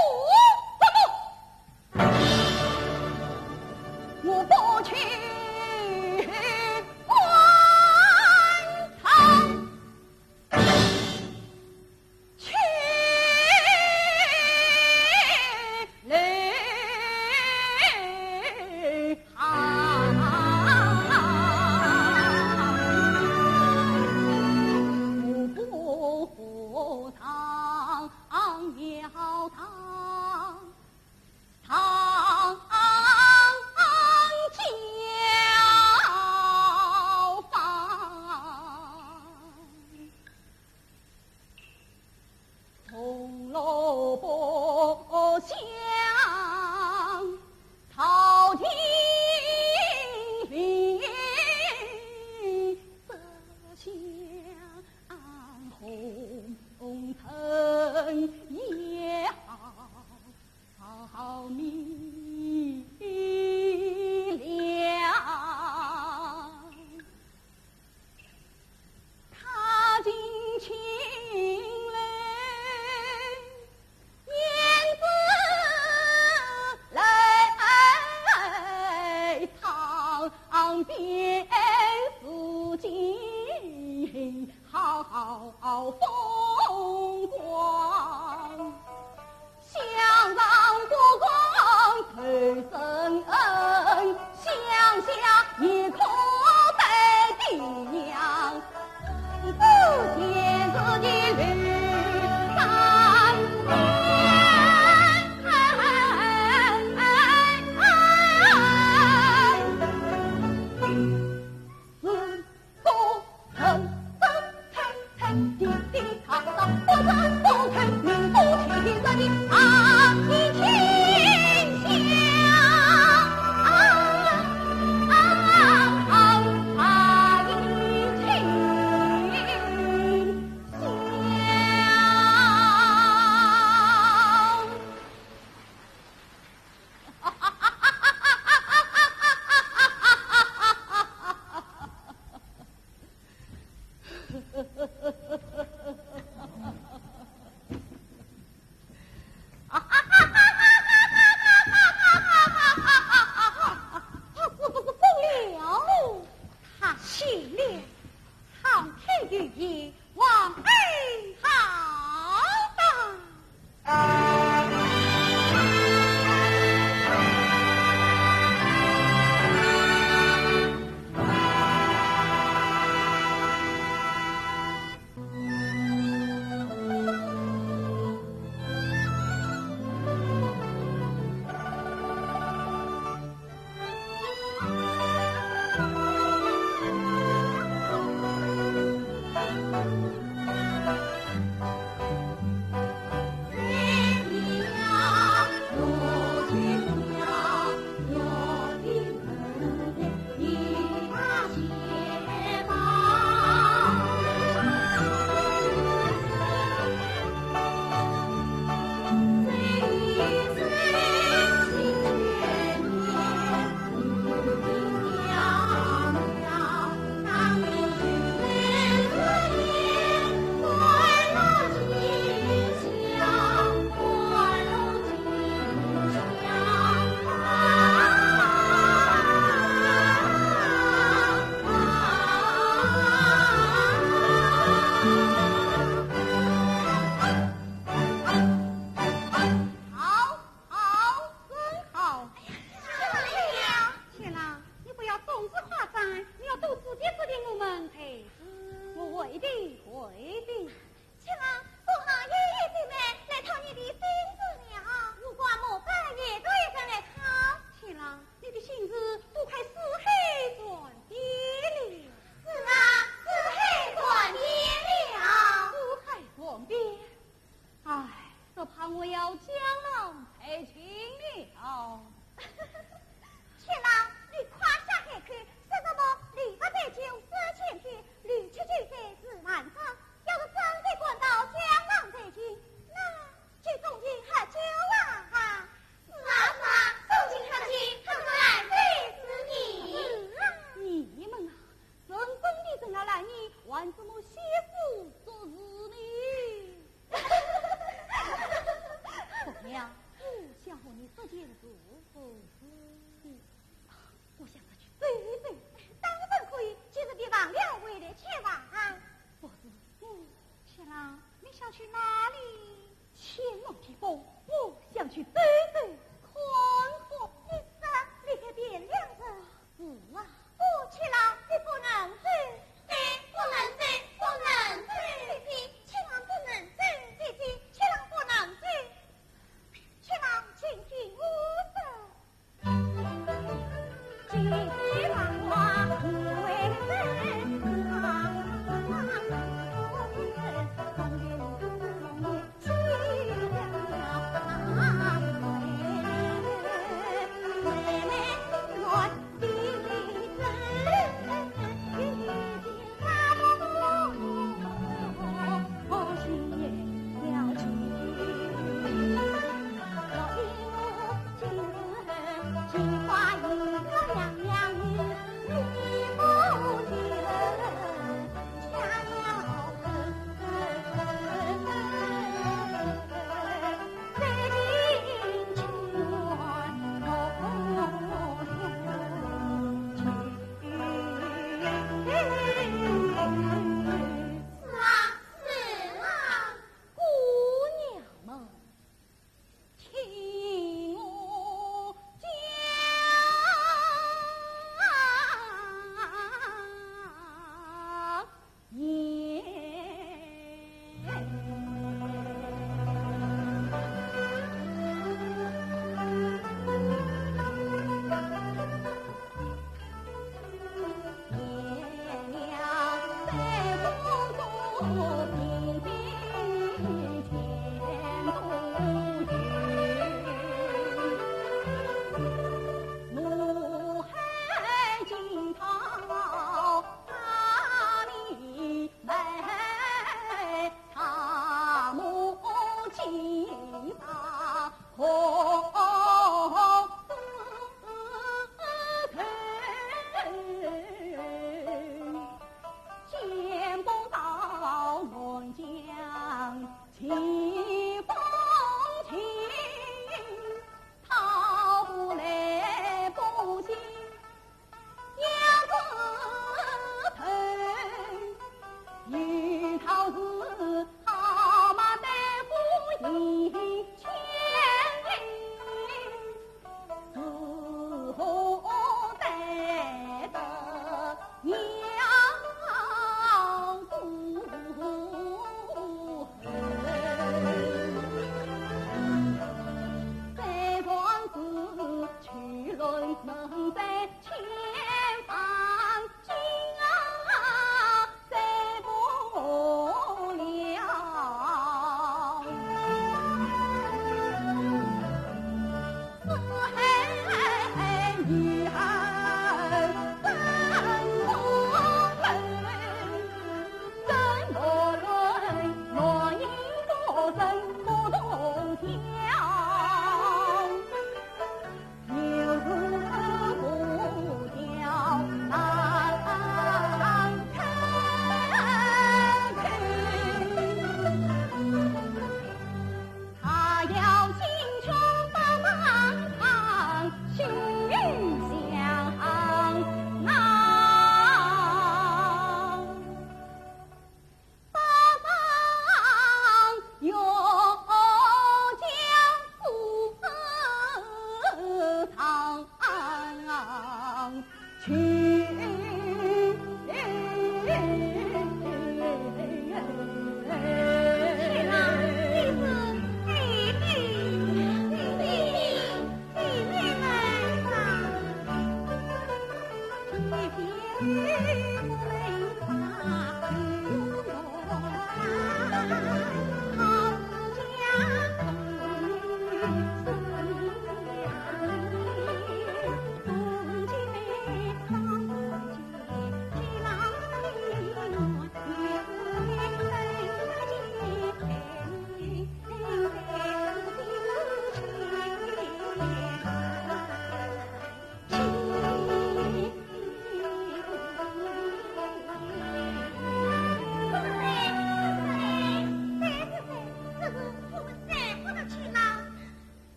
什么。我不去官场。 去流汗。我不和尚要当，当教坊。 铜锣不响，朝廷里这香红尘也好灭了。 踏进青楼，胭脂来唱遍世间好风光。 香肠不光头生恩，香香也可拜爹娘。这天子的绿山边，是 他是不是疯了？他醒了，苍天有眼，皇恩浩荡。好，好，真好。哎呀，新郎，你不要总是夸张，你要多指点指点我们。哎，我会的，会的。新郎，做哪一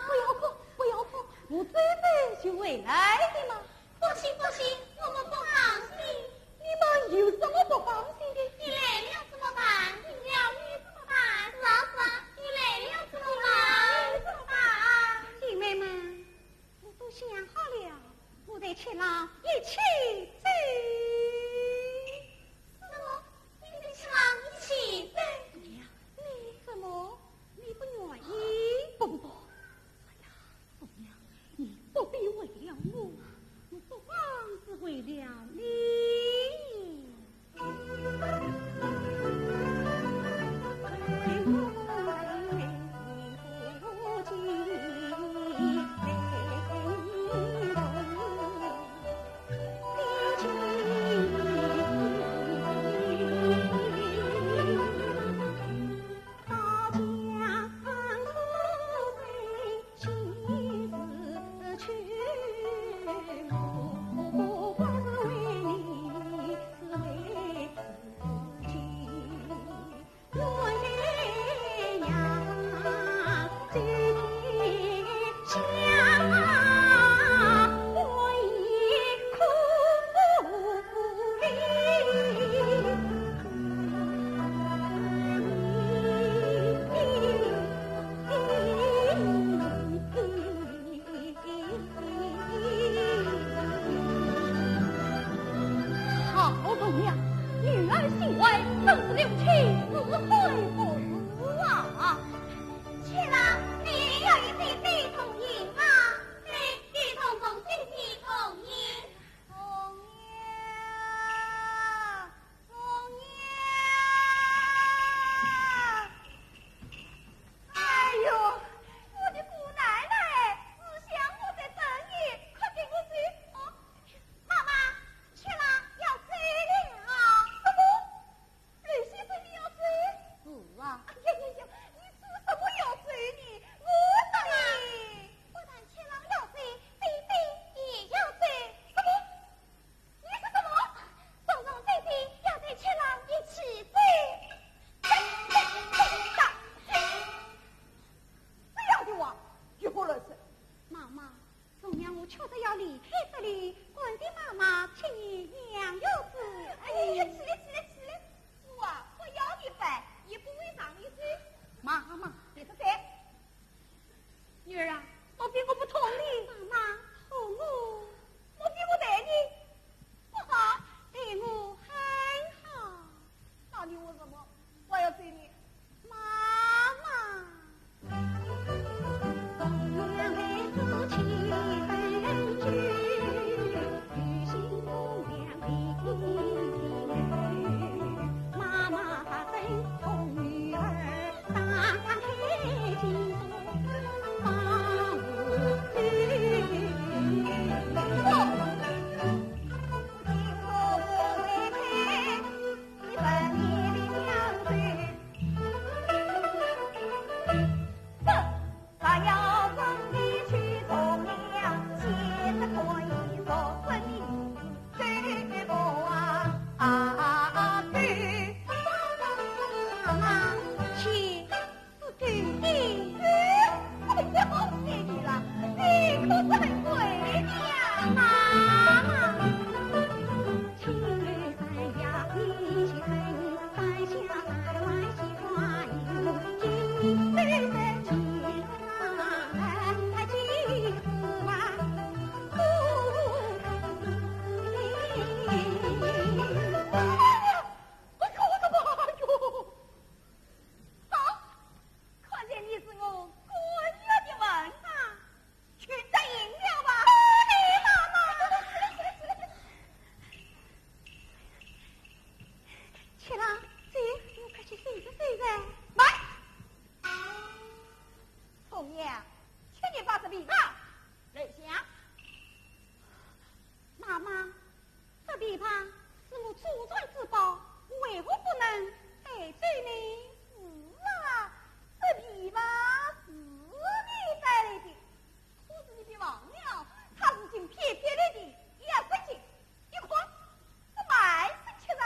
不要哭，不要哭，我这不是回来的吗？不行，不行，我们不放心。你们有什么不放心的？你来了怎么办？病了你怎么办？是啊，是啊，你来了怎么办？你怎么办？姐妹们，我都想好了，我带七郎一起走。什么？你带七郎一起走？对呀，你怎么？你不愿意？不，不，不。哎呀， 红娘，你不必为了我，我不妨是为了你。好红娘，女儿心怀，真是六亲似灰不是啊！七郎，你要一句对童言啊，对，对童童心，对童言。红娘。哎呀，我可怎么办哟？好，看在你是我官员的份上，去答应了吧。好的，妈妈。去了，姐，我快去收拾收拾。慢！红娘，请你把这琵琶留下。妈妈，这琵琶是我祖传之宝，为何不能带走呢？是啊，这琵琶是你带来的，可是你别忘了，它是经篇篇类的，也是经 一看，这满是七上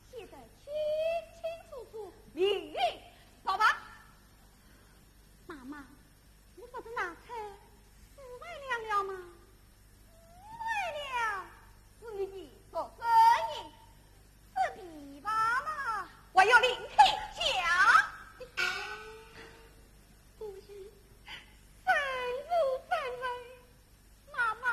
写得清清楚楚、明明白白。妈妈，你不是拿出四万两了吗？四万两是你的做生意，这琵琶嘛，还有另开价。夫人，真是反胃。 妈妈，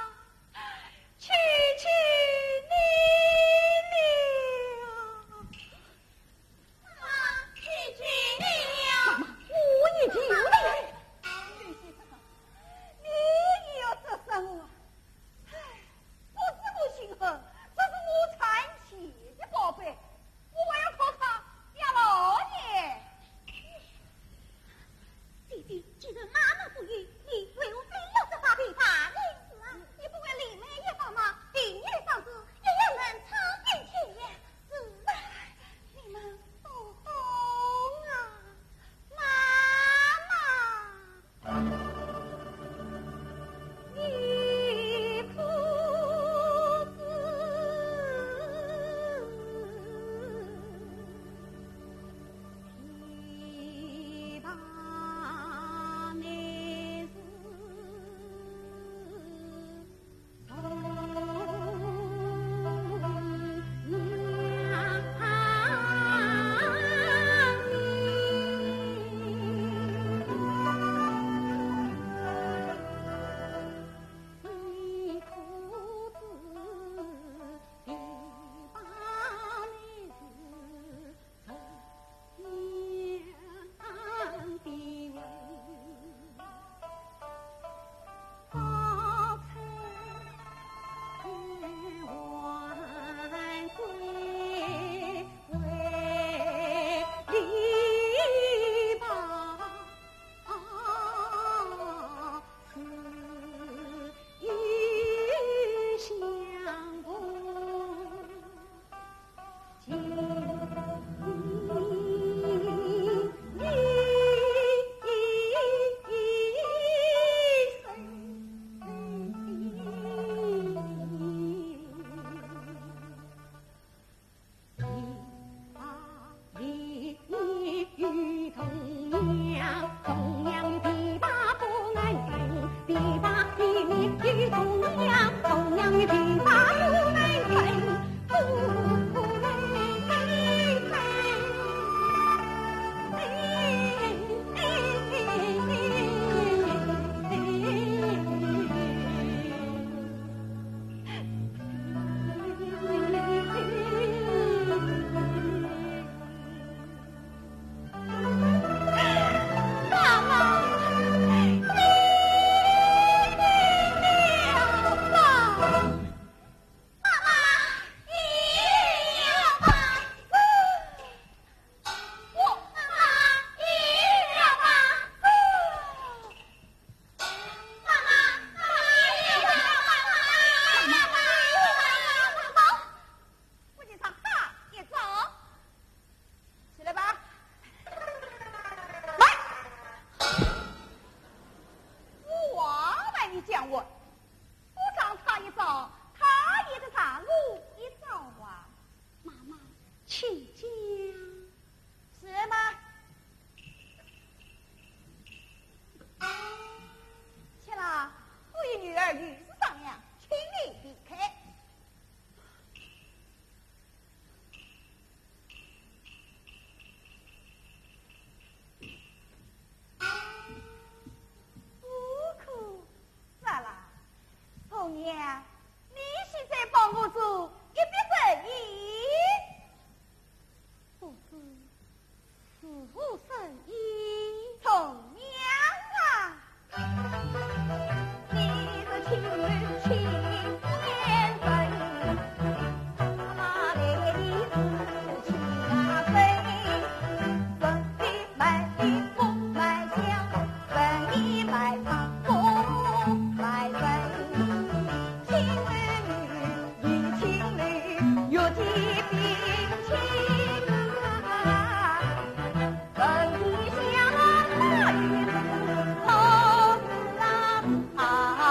妈妈，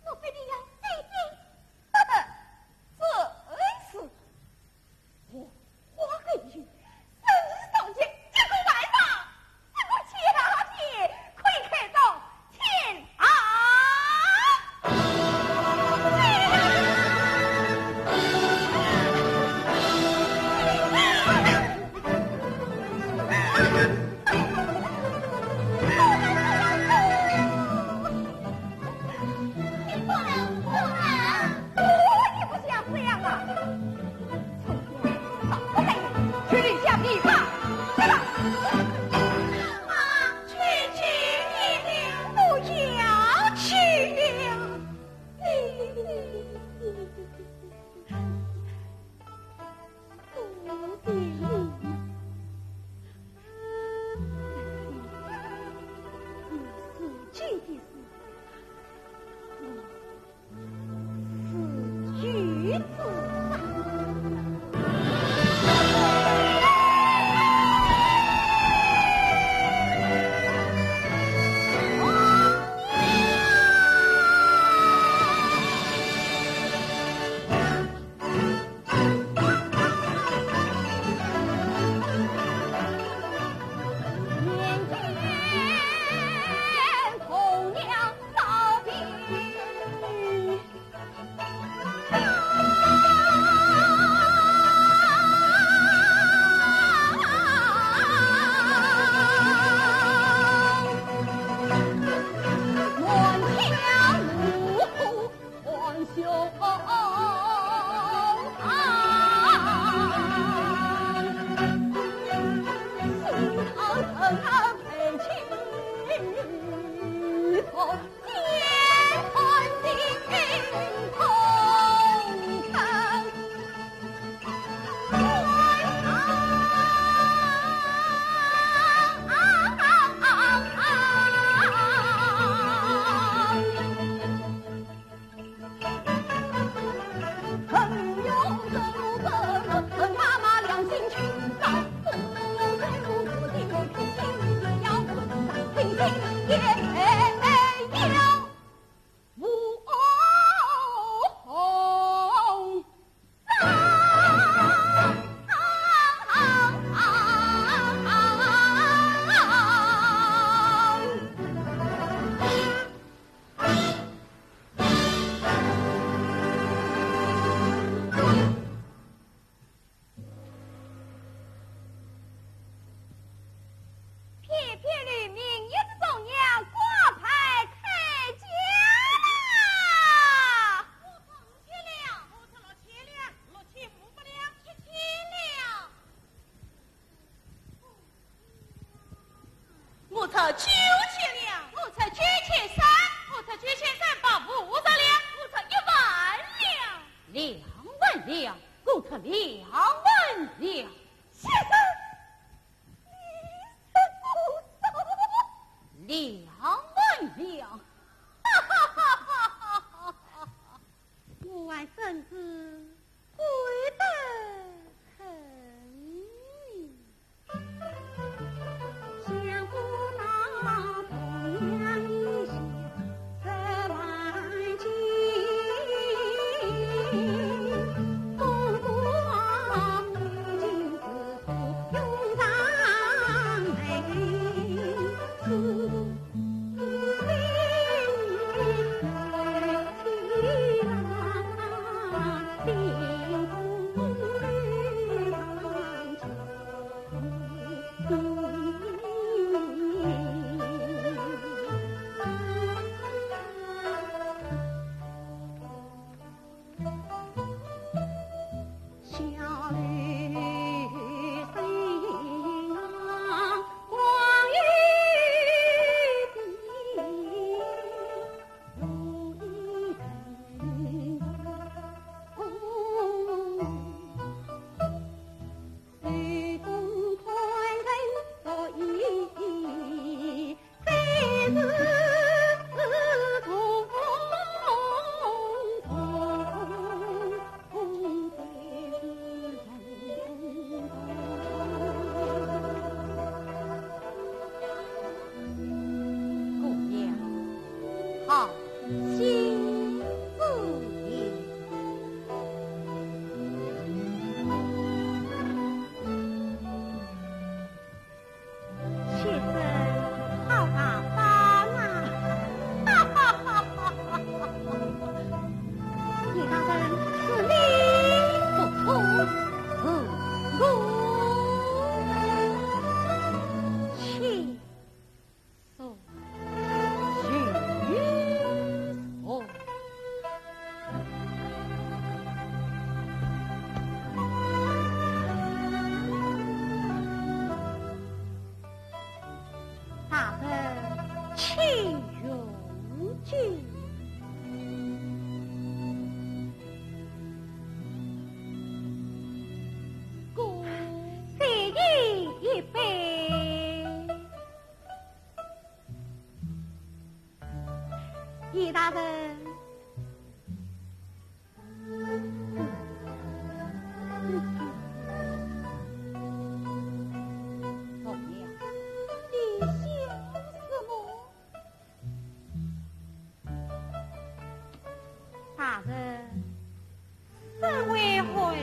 我非得要这个。呵呵，这是 花个月，生日上街，结果来吧，这个家店可以开张天堂。你不能，不能，我也不想这样啊。 去领下米吧，去吧。妈，去，去，你不要去了。翩翩女，明月之中要挂牌开价啦！五千了，五千了，六千五百了，七千了。 我出九千两，我出九千三，我出九千三百五十两，我出一万两。两万两，我出两万两。先生，你是多少？两万两。哈哈哈哈哈哈！我还真是贵得很。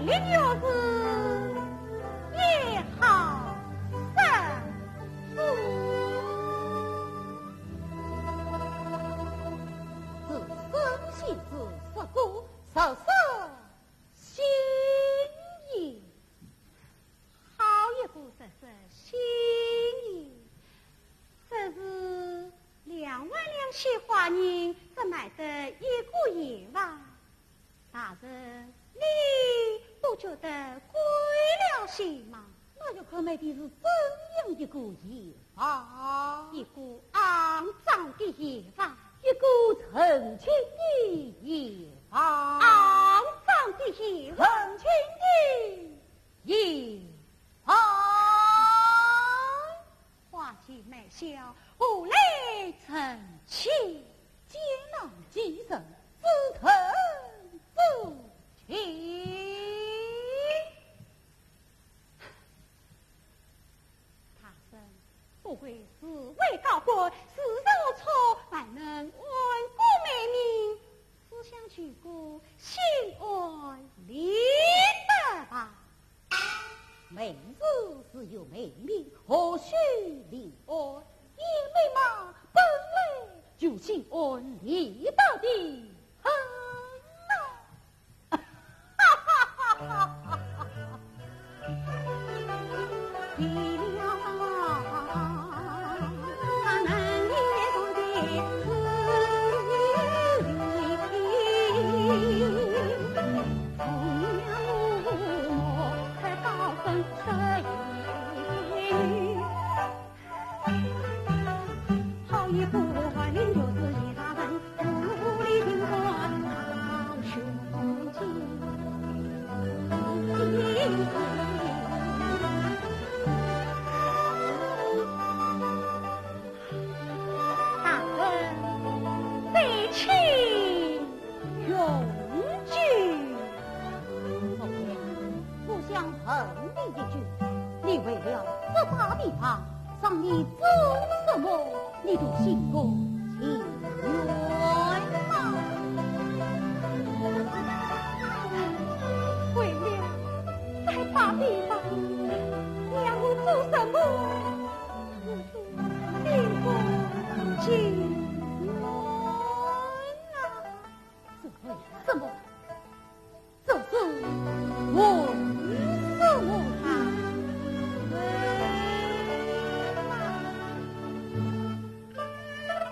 月是一号生日。子孙幸子，十个十色新衣。好一个十色新衣，这是两万两些花银，只买得一个爷房。 大人，你不觉得贵了些吗？那要看买的是怎样一个爷房。一个肮脏的爷房。一个成亲的爷房。肮脏的爷房。成亲的爷房。花前买笑，何来成亲？ 见男即成，子承子情。大人，不愧是位高官，是人才，还能安国美名，只想求个心安理得吧。 美事自有美名，何须理安？你美貌本来就心安理得的很啊！哈哈哈哈哈！大人，再请用酒。我想问你一句，你为了这把地方，让你做什么，你都心甘情愿吗？为了这把地方，你让我做什么？ 心甘情愿啊。这为什么？这是为什么啊？为什么？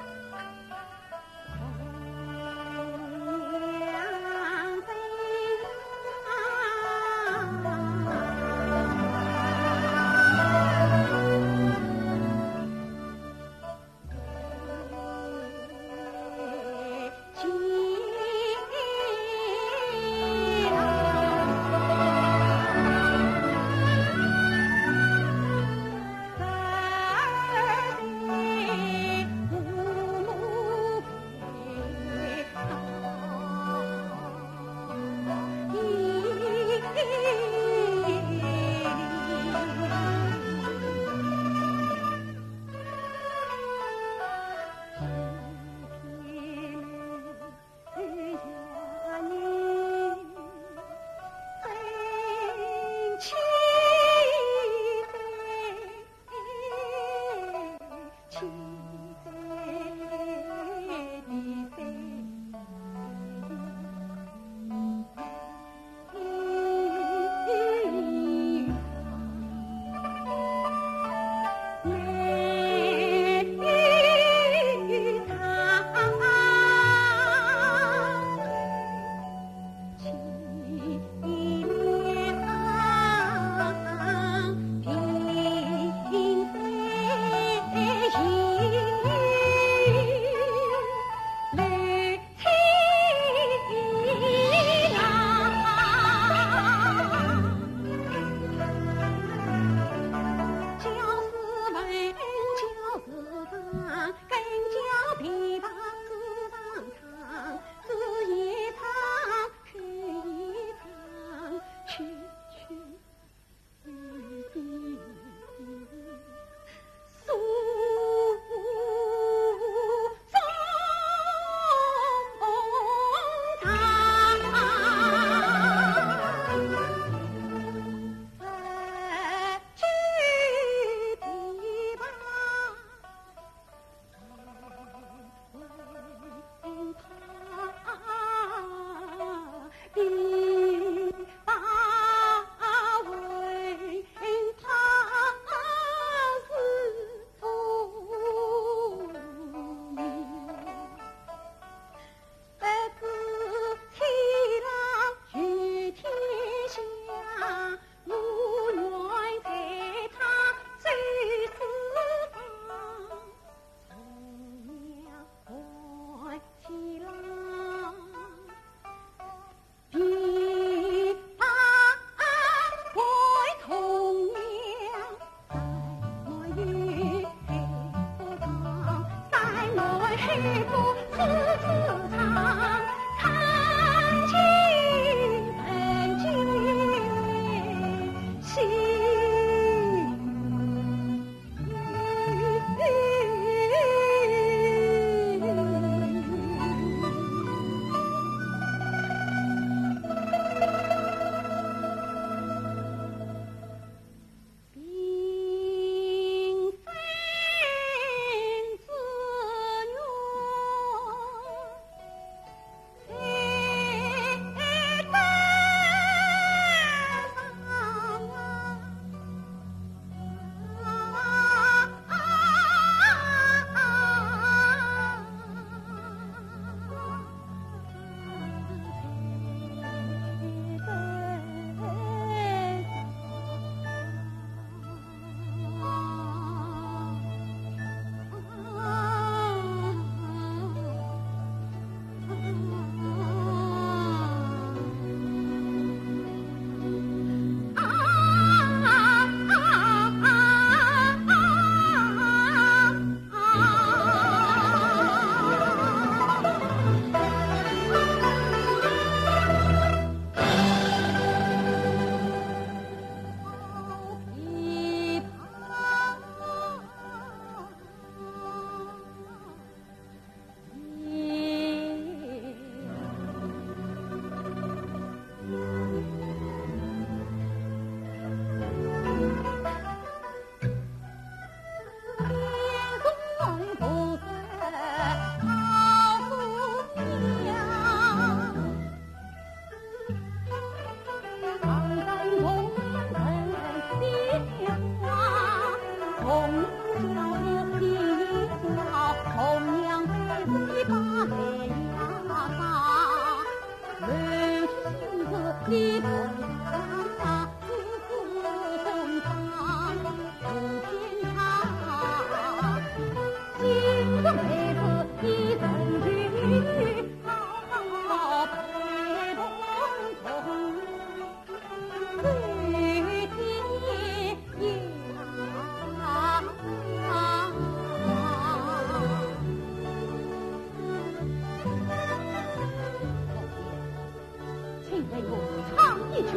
请为我唱一曲，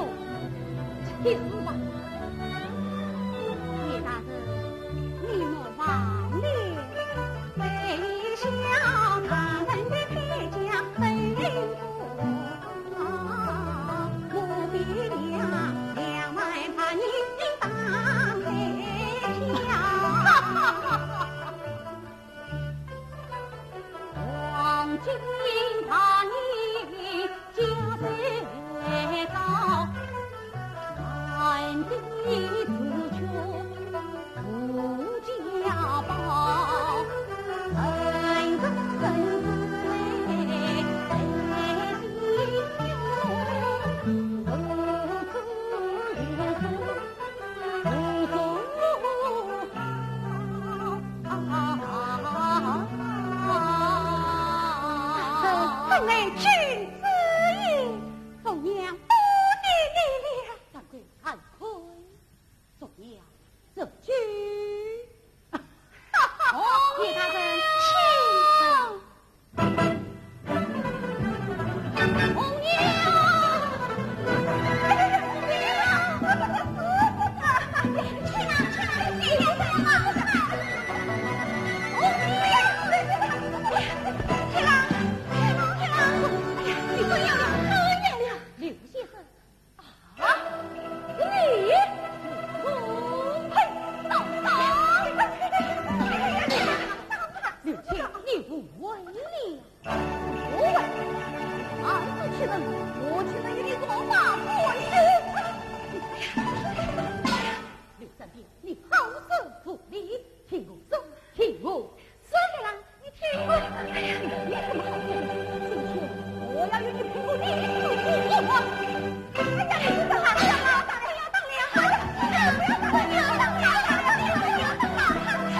且试吧。叶大人，你莫忘了。本来君子也，红娘不依你了。掌柜，看看，红娘这句。哦，叶大人，请。红娘！刘先生，啊，你，我呸，刘卿，你误会了。 我问，儿子去问，我去问你个啥关系？刘三爷，你好生无礼，听我说，听我说。你听我，你怎么好说？今天我要与你拼个你死我活。哎呀，你这个孩子啊，不要打了，不要打了，不要打了，不要打了，不要打了。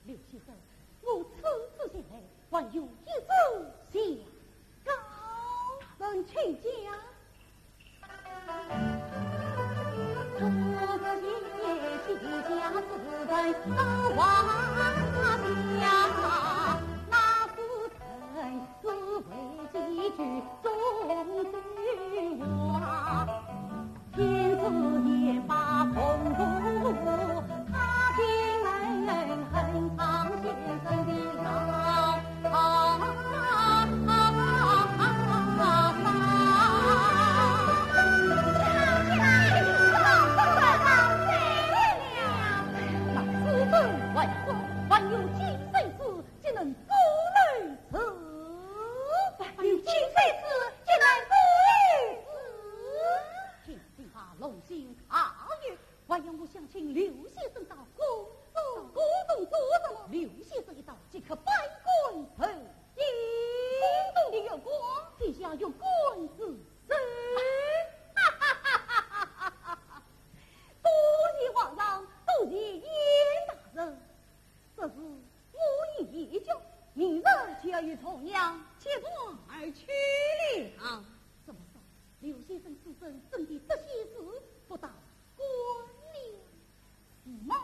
刘先生，我初次前来，还有一事相告。大人请讲。有金妃子，金兰公子。听得龙心大悦，还要我想请刘先生到宫中。到宫中做什么？刘先生一到，即刻百官受惊。宫中的月光，天下月光之神。多谢皇上，多谢严大人。 这事我已研究，明日就要与重阳结团而去了。怎么说？刘先生此生真的得仙事，不到官了。是吗？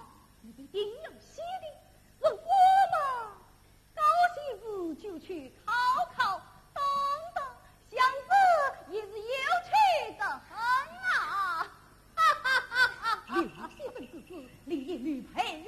你一律赔